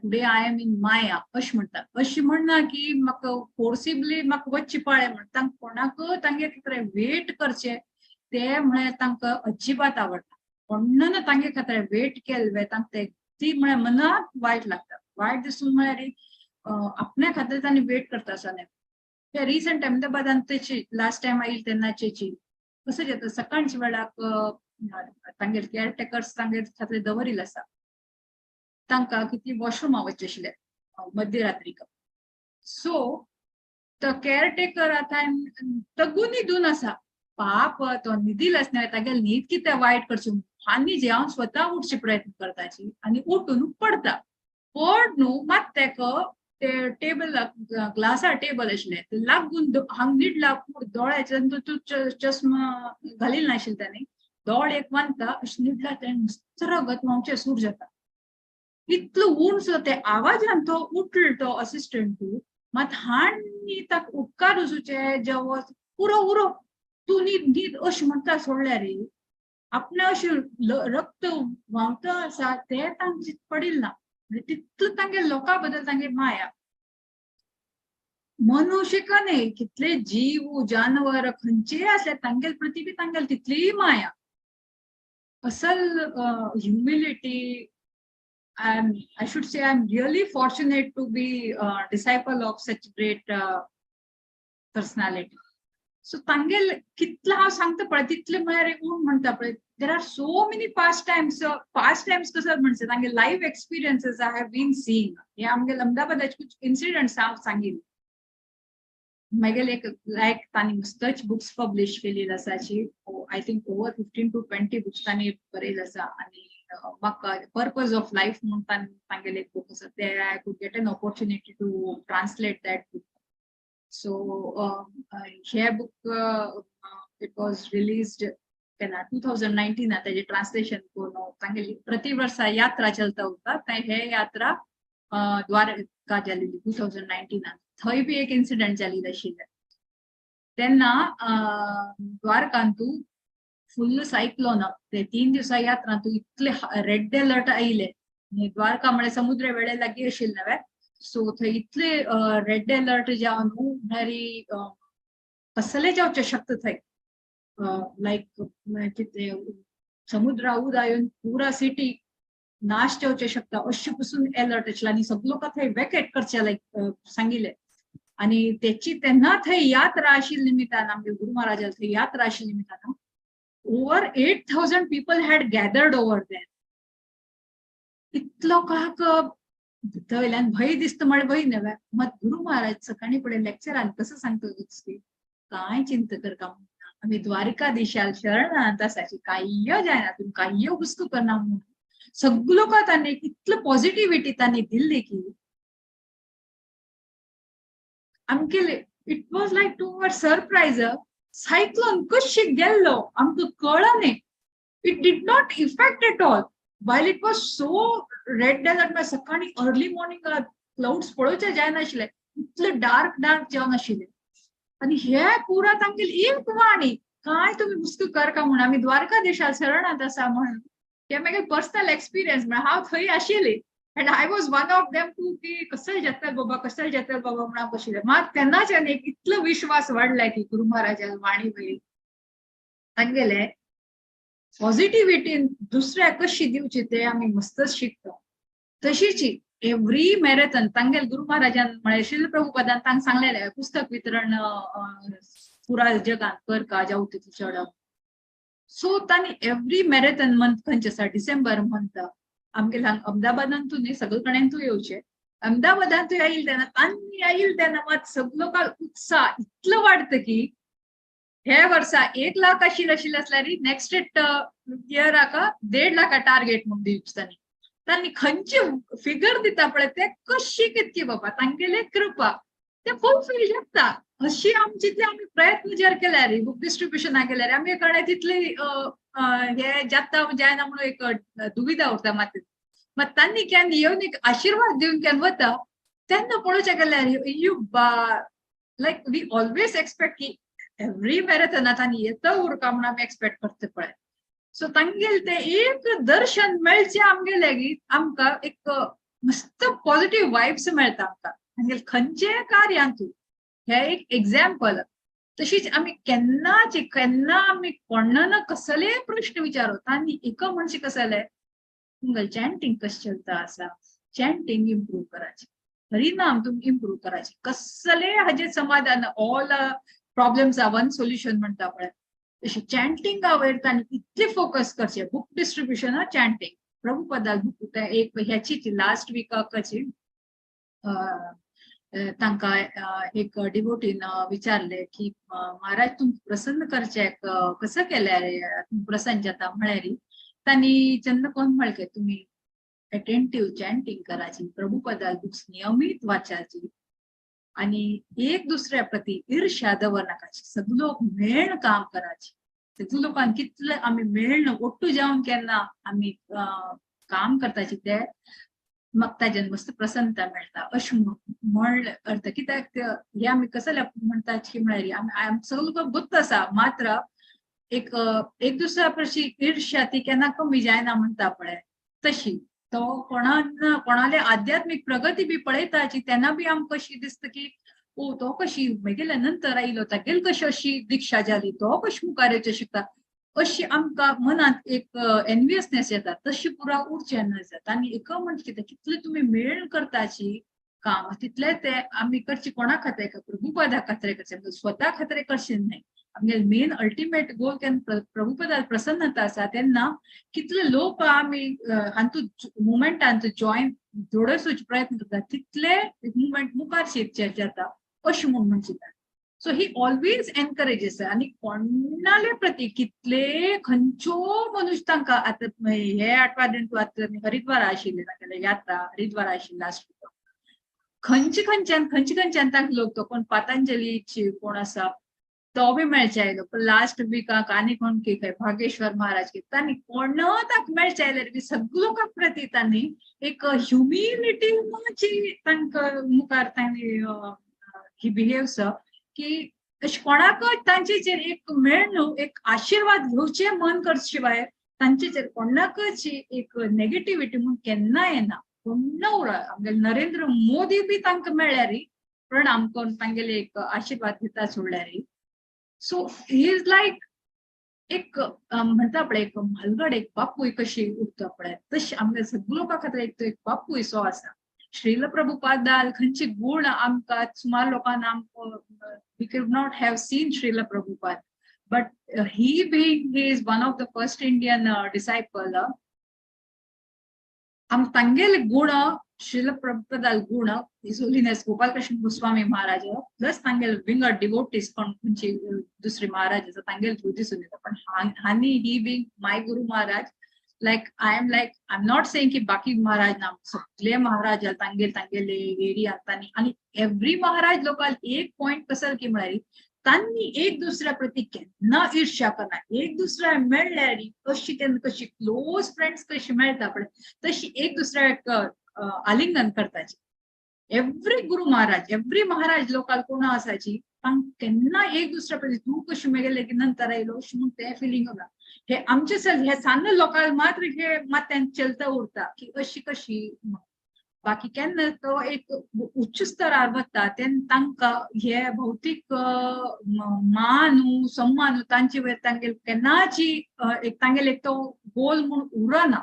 today I am in Maya अशें म्हणटा. अशें म्हणना की म्हाका फोर्सिबली म्हाका वचची पाळे म्हण, तांकां कोणाक तांगे खातीर वेट करचे ते म्हळ्यार तांकां अजिबात आवडना. कोण्ण तांगे खातीर वेट केल्ले तांकां ती म्हळ्यार मनाक वायट लागता. वायट दिसून म्हळ्यार आपल्या खातीर तांणी वेट करता आसा न्हय. ते रिसंट अहमदाबादान तेची लास्ट टायम आयली तेन्नाचेची कसं जाता, सकाळच्या वेळाक तांगेर केअरटेकर्स तांगेर खातीर दवरिल्ले आसा, तांकां कितली वॉशरुमा वचचें आशिल्लें मध्यरात्रीक. सो तो केअरटेकर आतां तगून न्हिदून आसा, पाप तो न्हिदिल आसना, तागेली न्हीद कितें वायट करची आनी जे हांव स्वता उठचे प्रयत्न करताची आनी उठून पडता, पड न्हू मात तेका ते टेबल, ग्लासा टेबल आशिल्लें, ते लागून हांग निडला दोळ्याच्यान. तो चष्मा घालील नाशिल्ले ताणी. दोळे एक बांदता अशें निडला, तें मस्त रगत व्हांवचें सुरू जाता. इतलो उंच ते आवाजान तो उठलो तो असिस्टंट. मात हाण ताका उपकार वचूचे जेवो, "उरो, उरो, तूं न्हीद, न्हीद," अशें म्हणटा. सोडल्यार आपणें अशें रक्त व्हांवता आसा ते तांचे पडिल्ल ना. म्हणजे तितलो तांगे लोकां बद्दल तांगे माया. मनुष्य का न्ही, कितले जीव जानवर खंयचेय आसले, तांगेल प्रती बी तांगेल तितलीय माया. असल humility. I should say I'm really fortunate to be a disciple of such great personality. So तांगेल कितलं हांव सांगता पळय, तितले म्हळ्यार एक कोण म्हणटा पळय, there are so many pastimes. Pastimes कसं म्हणचे, तांगे life experiences I have been seeing. हे आमगे अहमदाबादाचे कुछ इन्सिडंट्स हांव सांगीन. मागीर एक लायक तांणी मस्तच बुक्स पब्लिश केलेली आसाची. I think over 15 to 20 books तांणी बरयले आसा. आनी म्हाका पर्पज ऑफ लायफ म्हणून तांगेले एक बूक आसा, ते I could get an opportunity to translate that book. So hey book, it was released केन्ना? 2019. ताजे ट्रान्सलेशन करून तांगेली प्रति वर्सा यात्रा चलता उरता. ते हे यात्रा द्वारका जालेली 2019. थंय बी एक इन्सिडंट जालेली आशिल्लें. तेन्ना द्वारकांतू फुल्ल सायक्लोन. ते 3 दिवसा यात्रांतू इतले रेड अलर्ट आयले. द्वारका म्हळ्यार समुद्र वेळे लागीं आशिल्लें नव्हे. सो थंय इतले रेड अलर्ट जावन म्हळ्यार कसले जावचे शकता थंय, लायक कितें समुद्रा उदक येवन पुरा सिटी नाश जावचे शकता अशें पसून अलर्ट आशिल्लें. आनी सगळे लोकां थंय वेकेट करचे लायक सांगिल्लें. आनी तेची तेन्ना थंय यात्रा आशिल्ली निमित्तान, आमगे गुरु महाराजा थंय यात्रा आशिल्ली निमित्तान, over 8,000 people had gathered over there. इतलो लोकांक भितर वयल्यान भंय दिसता म्हळ्यार भंय न्हय. मात गुरु महाराज सकाळी फुडें लेक्चरान कसो सांगता की "कांय चिंता करका म्हणना, आमी द्वारकाधीशाल शरणांत आसाची, कांय जायना, तुमी कांय हुस्को करना" म्हणून सगळो लोकां तांणी इतलो पॉझिटिव्हिटी तांणी दिल्ली की आमके it was like to our surprise, cyclone कशी गेल्लो आमकां कळना. It did not affect at all while it was so red alert. सकाळी अर्ली मॉर्निंग क्लाउड्स पळोवचे जायनाशिल्ले, इतले डार्क डार्क जावन आशिल्ले. आनी हे पुरा तांगेली एक वाणी, "काय तुमी हुस्को करका म्हणून, आमी द्वारकाधीशा शरणांत आसा" म्हणून. हे मागीर पर्सनल एक्सपिरियन्स, म्हळ्यार हांव थंय आशिल्ली and I was one of them too की कसं जातले बाबा, कसं जातले बाबा म्हणून बशिल्ले. मात तेन्नाच्यान एक इतलो विश्वास वाडलाय की गुरु महाराजा वाणी वयली तांगेले पॉझिटिव्हिटी दुसऱ्याक कशी दिवची ते आमी मस्तच शिकता. तशीच एव्हरी मॅरेथॉन तांगेल गुरु महाराजान म्हळ्यार श्रील प्रभुपदान तांकां सांगलेलें, पुस्तक वितरण पुरा जगान करका जावं तितलें चड. सो तांणी एव्हरी मॅरेथॉन मंथ खंयचे आसा, डिसेंबर मंथ, आमगेले हांगा अहमदाबादांतू न्ही, सगळे कडेन तूं येवचे. अहमदाबादांतूय आयल तेन्ना, तांणी आयल तेन्ना मात सगलो लोकांक उत्साह इतलो वाडटा की हे वर्सा 1 लाख आशिल्ले आशिल्ले आसल्यार नेक्स्ट इयराक 1.5 लाखा टार्गेट म्हणून दिवचे तांणी. तांणी खंयची फिगर दिता पळय, ते कशी कितकी बाबा तांगेले कृपा, ते फुलफील जाता. अशी आमची ते आमी प्रयत्न जर केल्यार, बुक डिस्ट्रिब्युशना केल्यार, आमगे कडेन तितली हे जाता जायना म्हणून एक दुविधा उरता. मात मात तांणी केन्ना येवन एक आशिर्वाद दिवन केन्ना वता तेन्ना पळोवचें गेल्यार you बा, लायक we always expect की एव्हरी मॅरेथॉनात तांणी येता उरका म्हणून आमी एक्सपेक्ट करता पळय. सो तांगेल ते एक दर्शन मेळचें आमगेले की आमकां एक मस्त पॉझिटिव्ह वायब्स मेळटा आमकां तांगेले खंयचेय कार्यांतू. हे एक एग्जाम्पल. तशीच आमी केन्नाच केन्ना आमी कोणा ना कसलेय प्रश्न विचारो, तांणी एक म्हणजे कसले, "तुमगेलें चॅन्टिंग कशें चलता आसा? चॅन्टिंग इम्प्रूव करायचे, हरिनाम तुमी इम्प्रूव करायचे." कसले हाजे समाधान, all problems are one solution म्हणटा पळय, तशें चॅन्टिंगा वयर तांणी इतले फोकस करचे. Book distribution, chanting, Prabhupada book. एक ह्याची लास्ट विकाची तांकां एक डिवोटीन विचारले की "महाराज, तुमकां प्रसन्न करचे कसं केल्यार तुमी प्रसन्न जाता?" म्हळ्यार तांणी चंद कोण म्हळें तुमी अटेंटिव्ह चॅन्टिंग करायची, प्रभुपदाल बुक्स नियमित वाचायची आणि एक दुसऱ्या प्रती ईर्ष्या दवरनाकाची, सगळे लोक मेळून काम करायचे. सगळे लोकांक कितले आमी मेळून ಒಟ್ಟು जावन केन्ना आमी काम करताची ते म्हाका ताजेन मस्त प्रसन्नता मेळटा अशें म्हणलें अर्थ. कित्याक हे आमी कसले म्हणटा की म्हळ्यार आमी सगळे लोकांक गुप्त आसा, मात्र एक एक दुसऱ्या प्रशी ईर्ष्या ती केन्ना कमी जायना म्हणटा पळय तशी. तो कोणान कोणाले आध्यात्मीक प्रगती बी पळयताची तेन्ना बी आमकां कशी दिसता की ओ तो कशी मेगेल्या नंतर आयलो, तागेली कशी अशी दीक्षा जाली, तो कशी मुखार येवचें शिकता, अशी आमकां मनांत एक एनवियसनेस येता. तशी पुरा उरचें ना जाता. आनी एक म्हणजे कितें, कितले तुमी मेळून करताची काम तितले ते आमी करची कोणा खातीर, प्रभुपदा खातीर करचें, स्वता खातीर करचें न्हय. आमगे मेन अल्टिमेट गोल केन्ना प्रभुपदार प्रसन्नता आसा तेन्ना कितले लोक आमी हातूंत मुवमेंटांत जॉयन जोडसोचे प्रयत्न करता तितले मुवमेंट मुखार शेतचे जाता अशें म्हूण म्हणचिता. So he always encourages. आनी कोणाले प्रती कितले खंयच्यो मनुष्य तांकां आतां हे आठवा दिन तूं आतां हरिद्वारा आशिल्ले तांगेले यात्रा हरिद्वारा आशिल्ली लास्ट वीक, खंयचे खंयच्यान खंयचे खंयच्यान तांकां लोक, तो कोण पातंजलीची कोण आसा तो बी मेळचे आयलो, पण लास्ट विकाक आनी कोण की खंय भागेश्वर महाराज की तांणी कोण तांकां मेळचे आयल्यार बी सगळे लोकां प्रती तांणी एक ह्युमिलिटी तांकां मुखार तांणी ही बिहेव्स की अशें कोणाकय तांचेचेर एक मेळ्ळो एक आशिर्वाद घेवचें मन करचे शिवाय तांचेचेर कोणाकच एक नेगेटिविटी म्हूण केन्ना येना. कोण्ण उर आमगे नरेंद्र मोदी बी तांकां मेळ्ळ्यार प्रणाम करून तांगेले एक आशिर्वाद घेता सोडल्यार. सो he is like एक म्हणटा पळय एक म्हालगड एक बापूय कशी उरता पळय तशी आमगे सगळे लोकां खातीर एक तो एक बापूय सो आसा. श्रील प्रभुपादाल खंयचे गुण आमकां सुमार लोकांक आमकां we could not have seen Srila Prabhupada, but he being he is one of the first Indian disciple, आम तांगेले गुण श्रील प्रभुपादाल गुण his holiness Gopal Krishna Goswami Maharaj plus तांगेले विंगड डिवोटीज कोण खंयची दुसरी महाराज आसा तांगेले थ्रू दिसून येता. पण हानी he being my Guru Maharaj, like I am like I am not saying की बाकी महाराज ना, सगळे महाराज तांगेले तांगेले एरिया तांणी आनी एवरी महाराज लोकांक एक पॉयंट कसल की म्हळ्यार तांणी एक दुसऱ्या प्रती केन्ना ईर्ष्या करना, एक दुसऱ्या मेळ्ळ्यार कशी केन्ना कशी क्लोज फ्रेंड्स कशी मेळटा पळय तशी एक दुसऱ्याक आलिंगन करताची. एवरी गुरु महाराज एवरी महाराज लोकांक कोण आसाची तांकां केन्ना एक दुसऱ्या प्रती तूं कशी मेगेले की नंतर आयलो अशें म्हूण ते फिलींग येना. हे आमचे हे सान लोकांक मात्र हे मात्यान चलता उरता की अशी कशी, बाकी केन्ना तो एक उच्च स्तरार वता तेन्ना तांकां हे भौतीक मान सम्मान तांचे वयर तांगेले केन्नाची एक तांगेले एक तो गोल म्हूण उरना.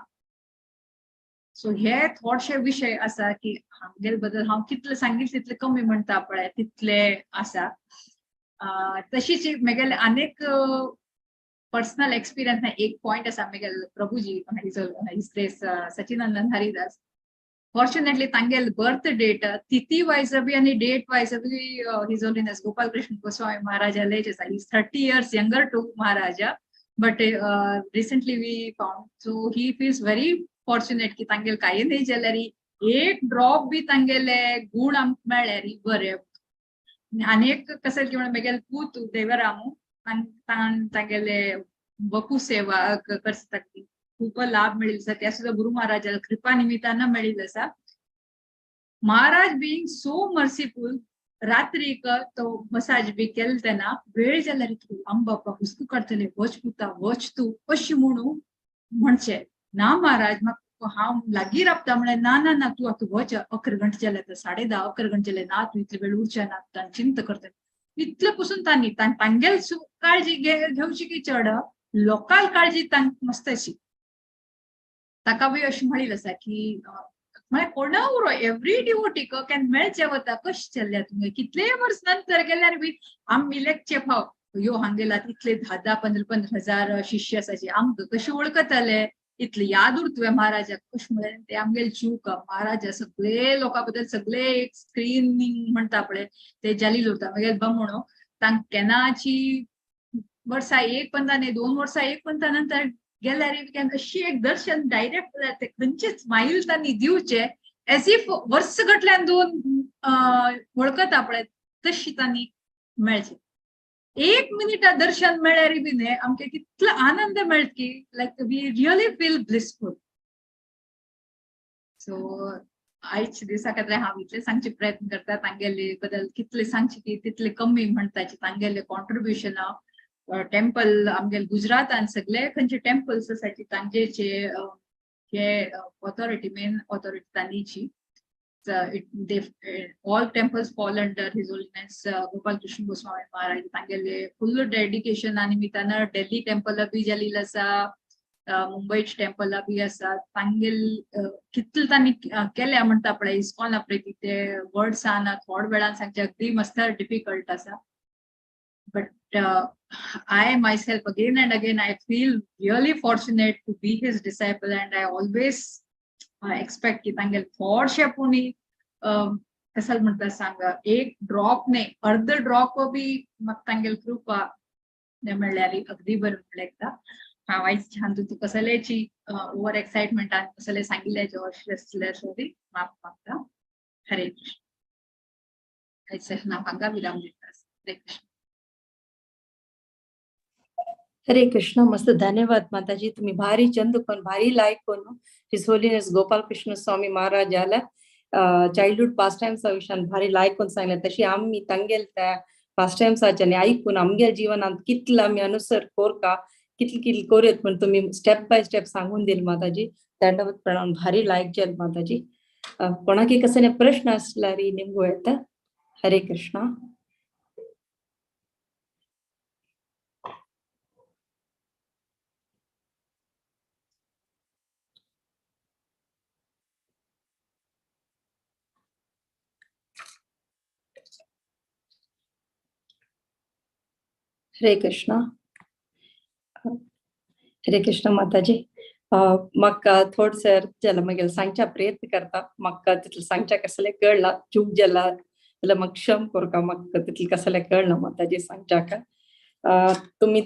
सो हे थोडेशे विशय आसा की आमगेले बद्दल हांव कितले सांगीत तितले कमी म्हणटा पळय तितले आसा. तशीच म्हगेले आनीक पर्सनल एक्सपिरियन्स ना एक पॉयंट आसा. म्हगेले प्रभुजी his grace Sachinandan Haridas, fortunately तांगेले बर्थ डेट तिथी वायज बी आनी date wise B his holiness Gopal Krishna Goswami महाराजालेच आसा. Is 30 years younger to Maharaja, but recently we found, so he feels very fortunate की तांगेले कांय न्हय जाल्यार एक ड्रॉप बी तांगेले गुण आमकां मेळ्ळ्यार बरें. आनी एक कशें की म्हळ्यार म्हगेले पूत देवरामू तांगेले वपू सेवा करता खूप लाभ मेळिल्लो आसा, त्या सुद्दां गुरु महाराजाल्या कृपा निमित्तान मेळिल्लो आसा. महाराज बीइंग सो मर्सीफूल, रात्रीक तो मसाज बी केलो तेन्ना वेळ जाल्यार तूं आम बापा हुस्को काडटले, वच पुता वच तूं अशें म्हणून म्हणचें ना महाराज म्हाका हांव लागीं रावता म्हळ्यार ना ना ना तूं आतां वच, 11 घंटे जाले आतां 10:30 11 घंटे जाले ना तूं इतले वेळ उरचें ना, तांणी चिंता करतले इतले पसून तांणी तांगेले काळजी घेवची की चड लोकांक काळजी तांकां मस्त अशी. ताका बी अशें म्हणिल्लें आसा की म्हळ्यार कोणा उरो एवरी डिवोटीक केन्ना मेळचें वता कशें चल्ल्या तुमी कितलेय वर्स नंतर गेल्यार बी आमी लेखचे फाव यो हांगेला इतले 10 10 15 15 हजार शिष्य आसाचे आमकां कशें वळखतले, इतले याद उरतुवें महाराजाक कशें म्हळ्यार ते आमगेले चूक महाराजा सगळे लोकां बद्दल सगळे एक स्क्रिनींग म्हणटा पळय ते जालील उरता. मागीर बामणो तांकां केन्नाची वर्सां एक पंता न्ही 2 वर्सां एक पंता नंतर गेल्यार we can अशी एक दर्शन डायरेक्ट ते खंयचेच स्माईल तांणी दिवचे एज if वर्स गटल्यान दोन वळखता पळय तशी तांणी मेळचे. एक मिनिटा दर्शन मेळ्यार बी न्ही आमकां कितलो आनंद मेळट की like we really feel blissful. So आयच्या दिसा खातीर हांव इतले सांगचे प्रयत्न करता. तांगेले बद्दल कितले सांगचे की तितले कमी म्हणटाचे. तांगेले कॉन्ट्रिब्युशन टेम्पल आमगेले गुजरातान सगळे खंयचे टेम्पल्स आसाची तांगेचे हे ऑथॉरिटी मेन ऑथॉरिटी तांची. All temples fall under His Holiness Gopal Krishna Goswami Maharaj. तांगेले फुल डेडिकेशन आणि निमित्तान दिल्ली टेम्पल बी जालेली आसा, मुंबईच टेम्पल बी आसा. तांगेल कितले तांणी केल्या म्हणटा पळय इस्कॉन पळय ते वर्ड्स आना थोड वेळान सांगचे अगदी मस्त डिफिकल्ट आसा. But I myself again and again I feel really fortunate to be his disciple and I always expect की तांगेले थोडशे पुणी कसल म्हणटा सांग एक ड्रॉप न्ही अर्द ड्रॉप बी म्हाका तांगेले कृपा मेळ्ळ्यार अगदी बरें म्हणलें एकदां. हांव आयज छान तुका कसलेची ओवर एक्सायटमेंटान कसले सांगिल्ले आसल्यार सॉरी माफ मागता. हरे कृष्ण. आयज हांव हांगा विराम दिता. हरे कृष्ण. हरे कृष्ण. मस्त धन्यवाद माताजी. तुम्ही भारी चंद कोण भारी लायक कोण his holiness Gopal Krishna Swami महाराजाला चाइल्डहुड पास्ट टाइम्स विषयान भारी लायक कोण सांगले. तशी आम्ही तांगेल त्या पास्ट टाइम्साच्यानी ऐकून आमगेल जीवनात कितलं आम्ही अनुसर कोरका कितले कितले कोरेत म्हण तुम्ही स्टेप बाय स्टेप सांगून दिल माताजी. दंडवत प्रणाम. भारी लायक जेल माताजी. कोणाकी कसले प्रश्न असल्यार निमगो येता. हरे कृष्ण. हरे कृष्ण. हरे कृष्ण माताजी. म्हाका थोडसर जाला मागीर सांगच्या प्रयत्न करता. म्हाका तितलें सांगच्या कसलें कळला चूक जाला जाल्यार म्हाका क्षम करका. म्हाका तितलें कसलें कळना माताजी सांगच्याक. तुमी